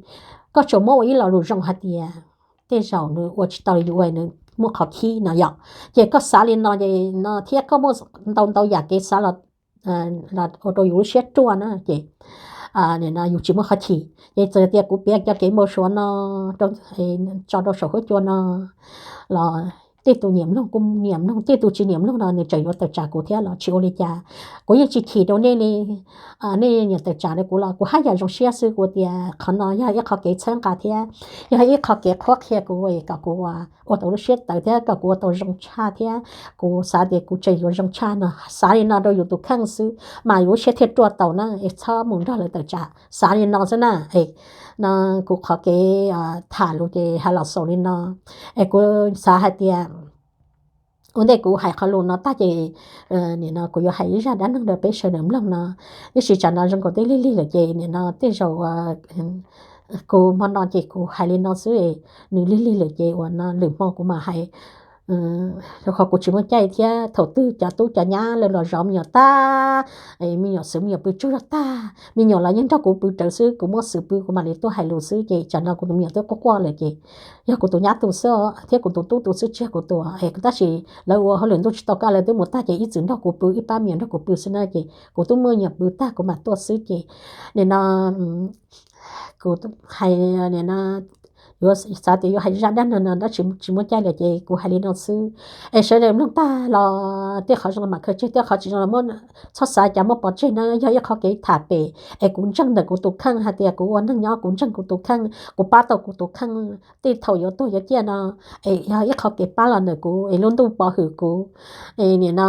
koj tsuas muab ua ib lo lus zoo hais tias tej zaum nws ua tsis tau li yus ua, nws muaj qhov khib no yom. Ces koj xav li no ces no thiab koj muaj ntau ntau yam kev xav los ua rau yus lub siab ruaj na ces nim no yus tsis muaj qhov chim. Ces txawm tias kuv piav cov kev npau suav no tso rau saum huab cua no los tej tus nyiam mloog kuj nyiam mloog, tej tus tsis nyiam mloog no nws tseem yuav tawm tsam kuv thiab los tsis ua li cas. Kuv yeej tsis chim rau nej li, nej nyiam tawm tsam rau kuv los kuv haj yam zoo siab xwb. Kuv tias qhov no yog ib qho kev txhawb nqa thiab yog ib qho kev qhuab qhia kuv kom kuv ua tau lub siab tawv thiab kom kuv ua tau zoo tshaj thiab kuv xav tias kuv tseem yuav zoo tshaj no. Xav li no rau yus tus kheej xwb mas yus lub siab thiaj ruaj tau na, es txhob mus nrog lawv tawm tsam. Xav li no xwb na. No kuv qhov kev tham lus ces hais los xaus li no. Es kuv xav hais tias ua ntej kuv hais qhov lus no tag ces nim no kuv yuav hais ib zaj dab neeg rau peb sawv daws mloog no. Tiam sis tsam no zoo nkaus twb lig lig lawm ces nim no tej zaum kuv hmo no ces kuv hais li no xwb, nws lig lig lawm ces uas no lwm hmo kuv mam hais. Rau qhov kuv tsis muaj caij thiab thaum twg cov tub cov nyab lawv los zov me nyuam tag, me nyuam xwv me nyuam pw tsaug zog tag, me nyuam los yeej nrog kuv pw rawv xwb, kuv muab xwv pw kuv mam li tuaj hais lus xwb ces tsam no kuv tus me nyuam twb quaj quaj lawm ces yog kuv tus nyab tus xwb thiab kuv tus tub tus xwb, tsis yog kuv tus. Tab sis lawv ua hauj lwm ntuj tsis tau kaj, lawv twb mus tag ces ib txwm nrog kuv pw, ib pab me nyuam nrog kuv pw xwb na ces kuv twb muab me nyuam pw tag kuv mam tuaj xwb ces nim no kuv hais, nim no yuav xav tias yuav hais zaj dab neeg no tab sis tsis muaj caij lawm ces kuv hais li no xwb. Es sawv daws mloog tag los tej qhov zoo mam khaws tseg, tej qhov tsis zoo los muab, txhob xav cas muab pov tseg na, yog ib qho kev tham pem. Es kuv ntseeg ntawm kuv tus kheej hais tias kuv ua neej nyob kuv ntseeg kuv tus kheej, kuv pab tau kuv tus kheej tej thaum yuav tuag yuav ciaj no, es yog ib qho kev pab los ntawm kuv es lub ntuj pov hwm kuv. Es nim no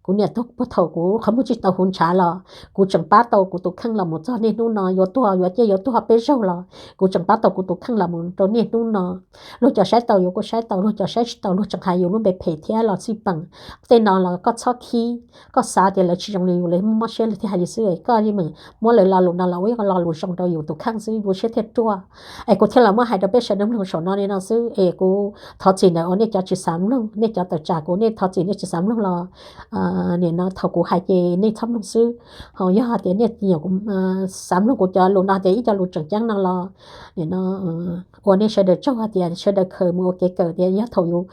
kuv niam tuag puag thaum kuv qhov muag tsis tau huv ntshav los kuv tseem pab tau kuv tus kheej los mus txog niaj hnub no, yuav tuag yuav ciaj yuav tuag peb zaug los kuv tseem pab tau kuv tus kheej los mus rau niaj hnub no. Luag cov saib tau yuav kuj saib tau, luag cov saib tsis tau luag tseem hais yus lub npe phem thiab los xij peem. Tej no los koj txhob khib, koj xav tias lawv tsis zoo li yus lawv mob siab lawv thiaj hais li xwb, koj yeej meem muab lawv lo lus no los ua ib lo lus zoo rau yus tus kheej xwb, yus siab thiaj ruaj. Es kuv thiaj los muab hais rau peb sawv daws mloog saum no li no xwb, es kuv thov txim ntawm uas nej cov tsis xav mloog, nej cov tawm tsam kuv nej thov txim nej tsis xav mloog los nim no thaum kuv hais ces nej txhob mloog xwb. Ho yog hais tias nej xav mloog kuv cov lus no tias ib co lus tseem ceeb no los nim no ua nej sawv daws tsaug hais tias sawv daws khaws mus ua kev kawm tias yog thaum yus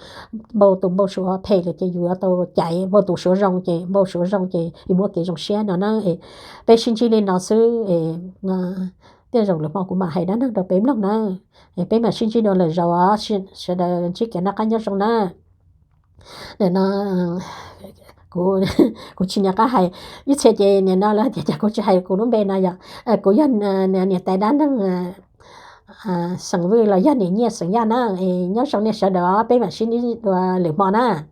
npau tus npau suav phem lawm ces yus yuav tau caiv, npau tus suav zoo ces npau suav zoo ces yus muaj kev zoo siab no na. Peb sib ntsib li no xwb, tej zaum lwm hmo kuv mam hais dab neeg rau peb mloog na. Peb mam sib ntsib dua lwm zaus, sawv daws ntsib kev noj qab nyob zoo na. Nim no kuv tsis nco qab hais, ib txhia ces nim no lawv tias cas kuv tsis hais kuv lub npe no yom. Kuv yog niam tais dab neeg xeem Vwj los yog niam nyiaj xeem Yaj na. Nyob zoo nej sawv daws, peb mam sib ntsib dua lwm hmo na.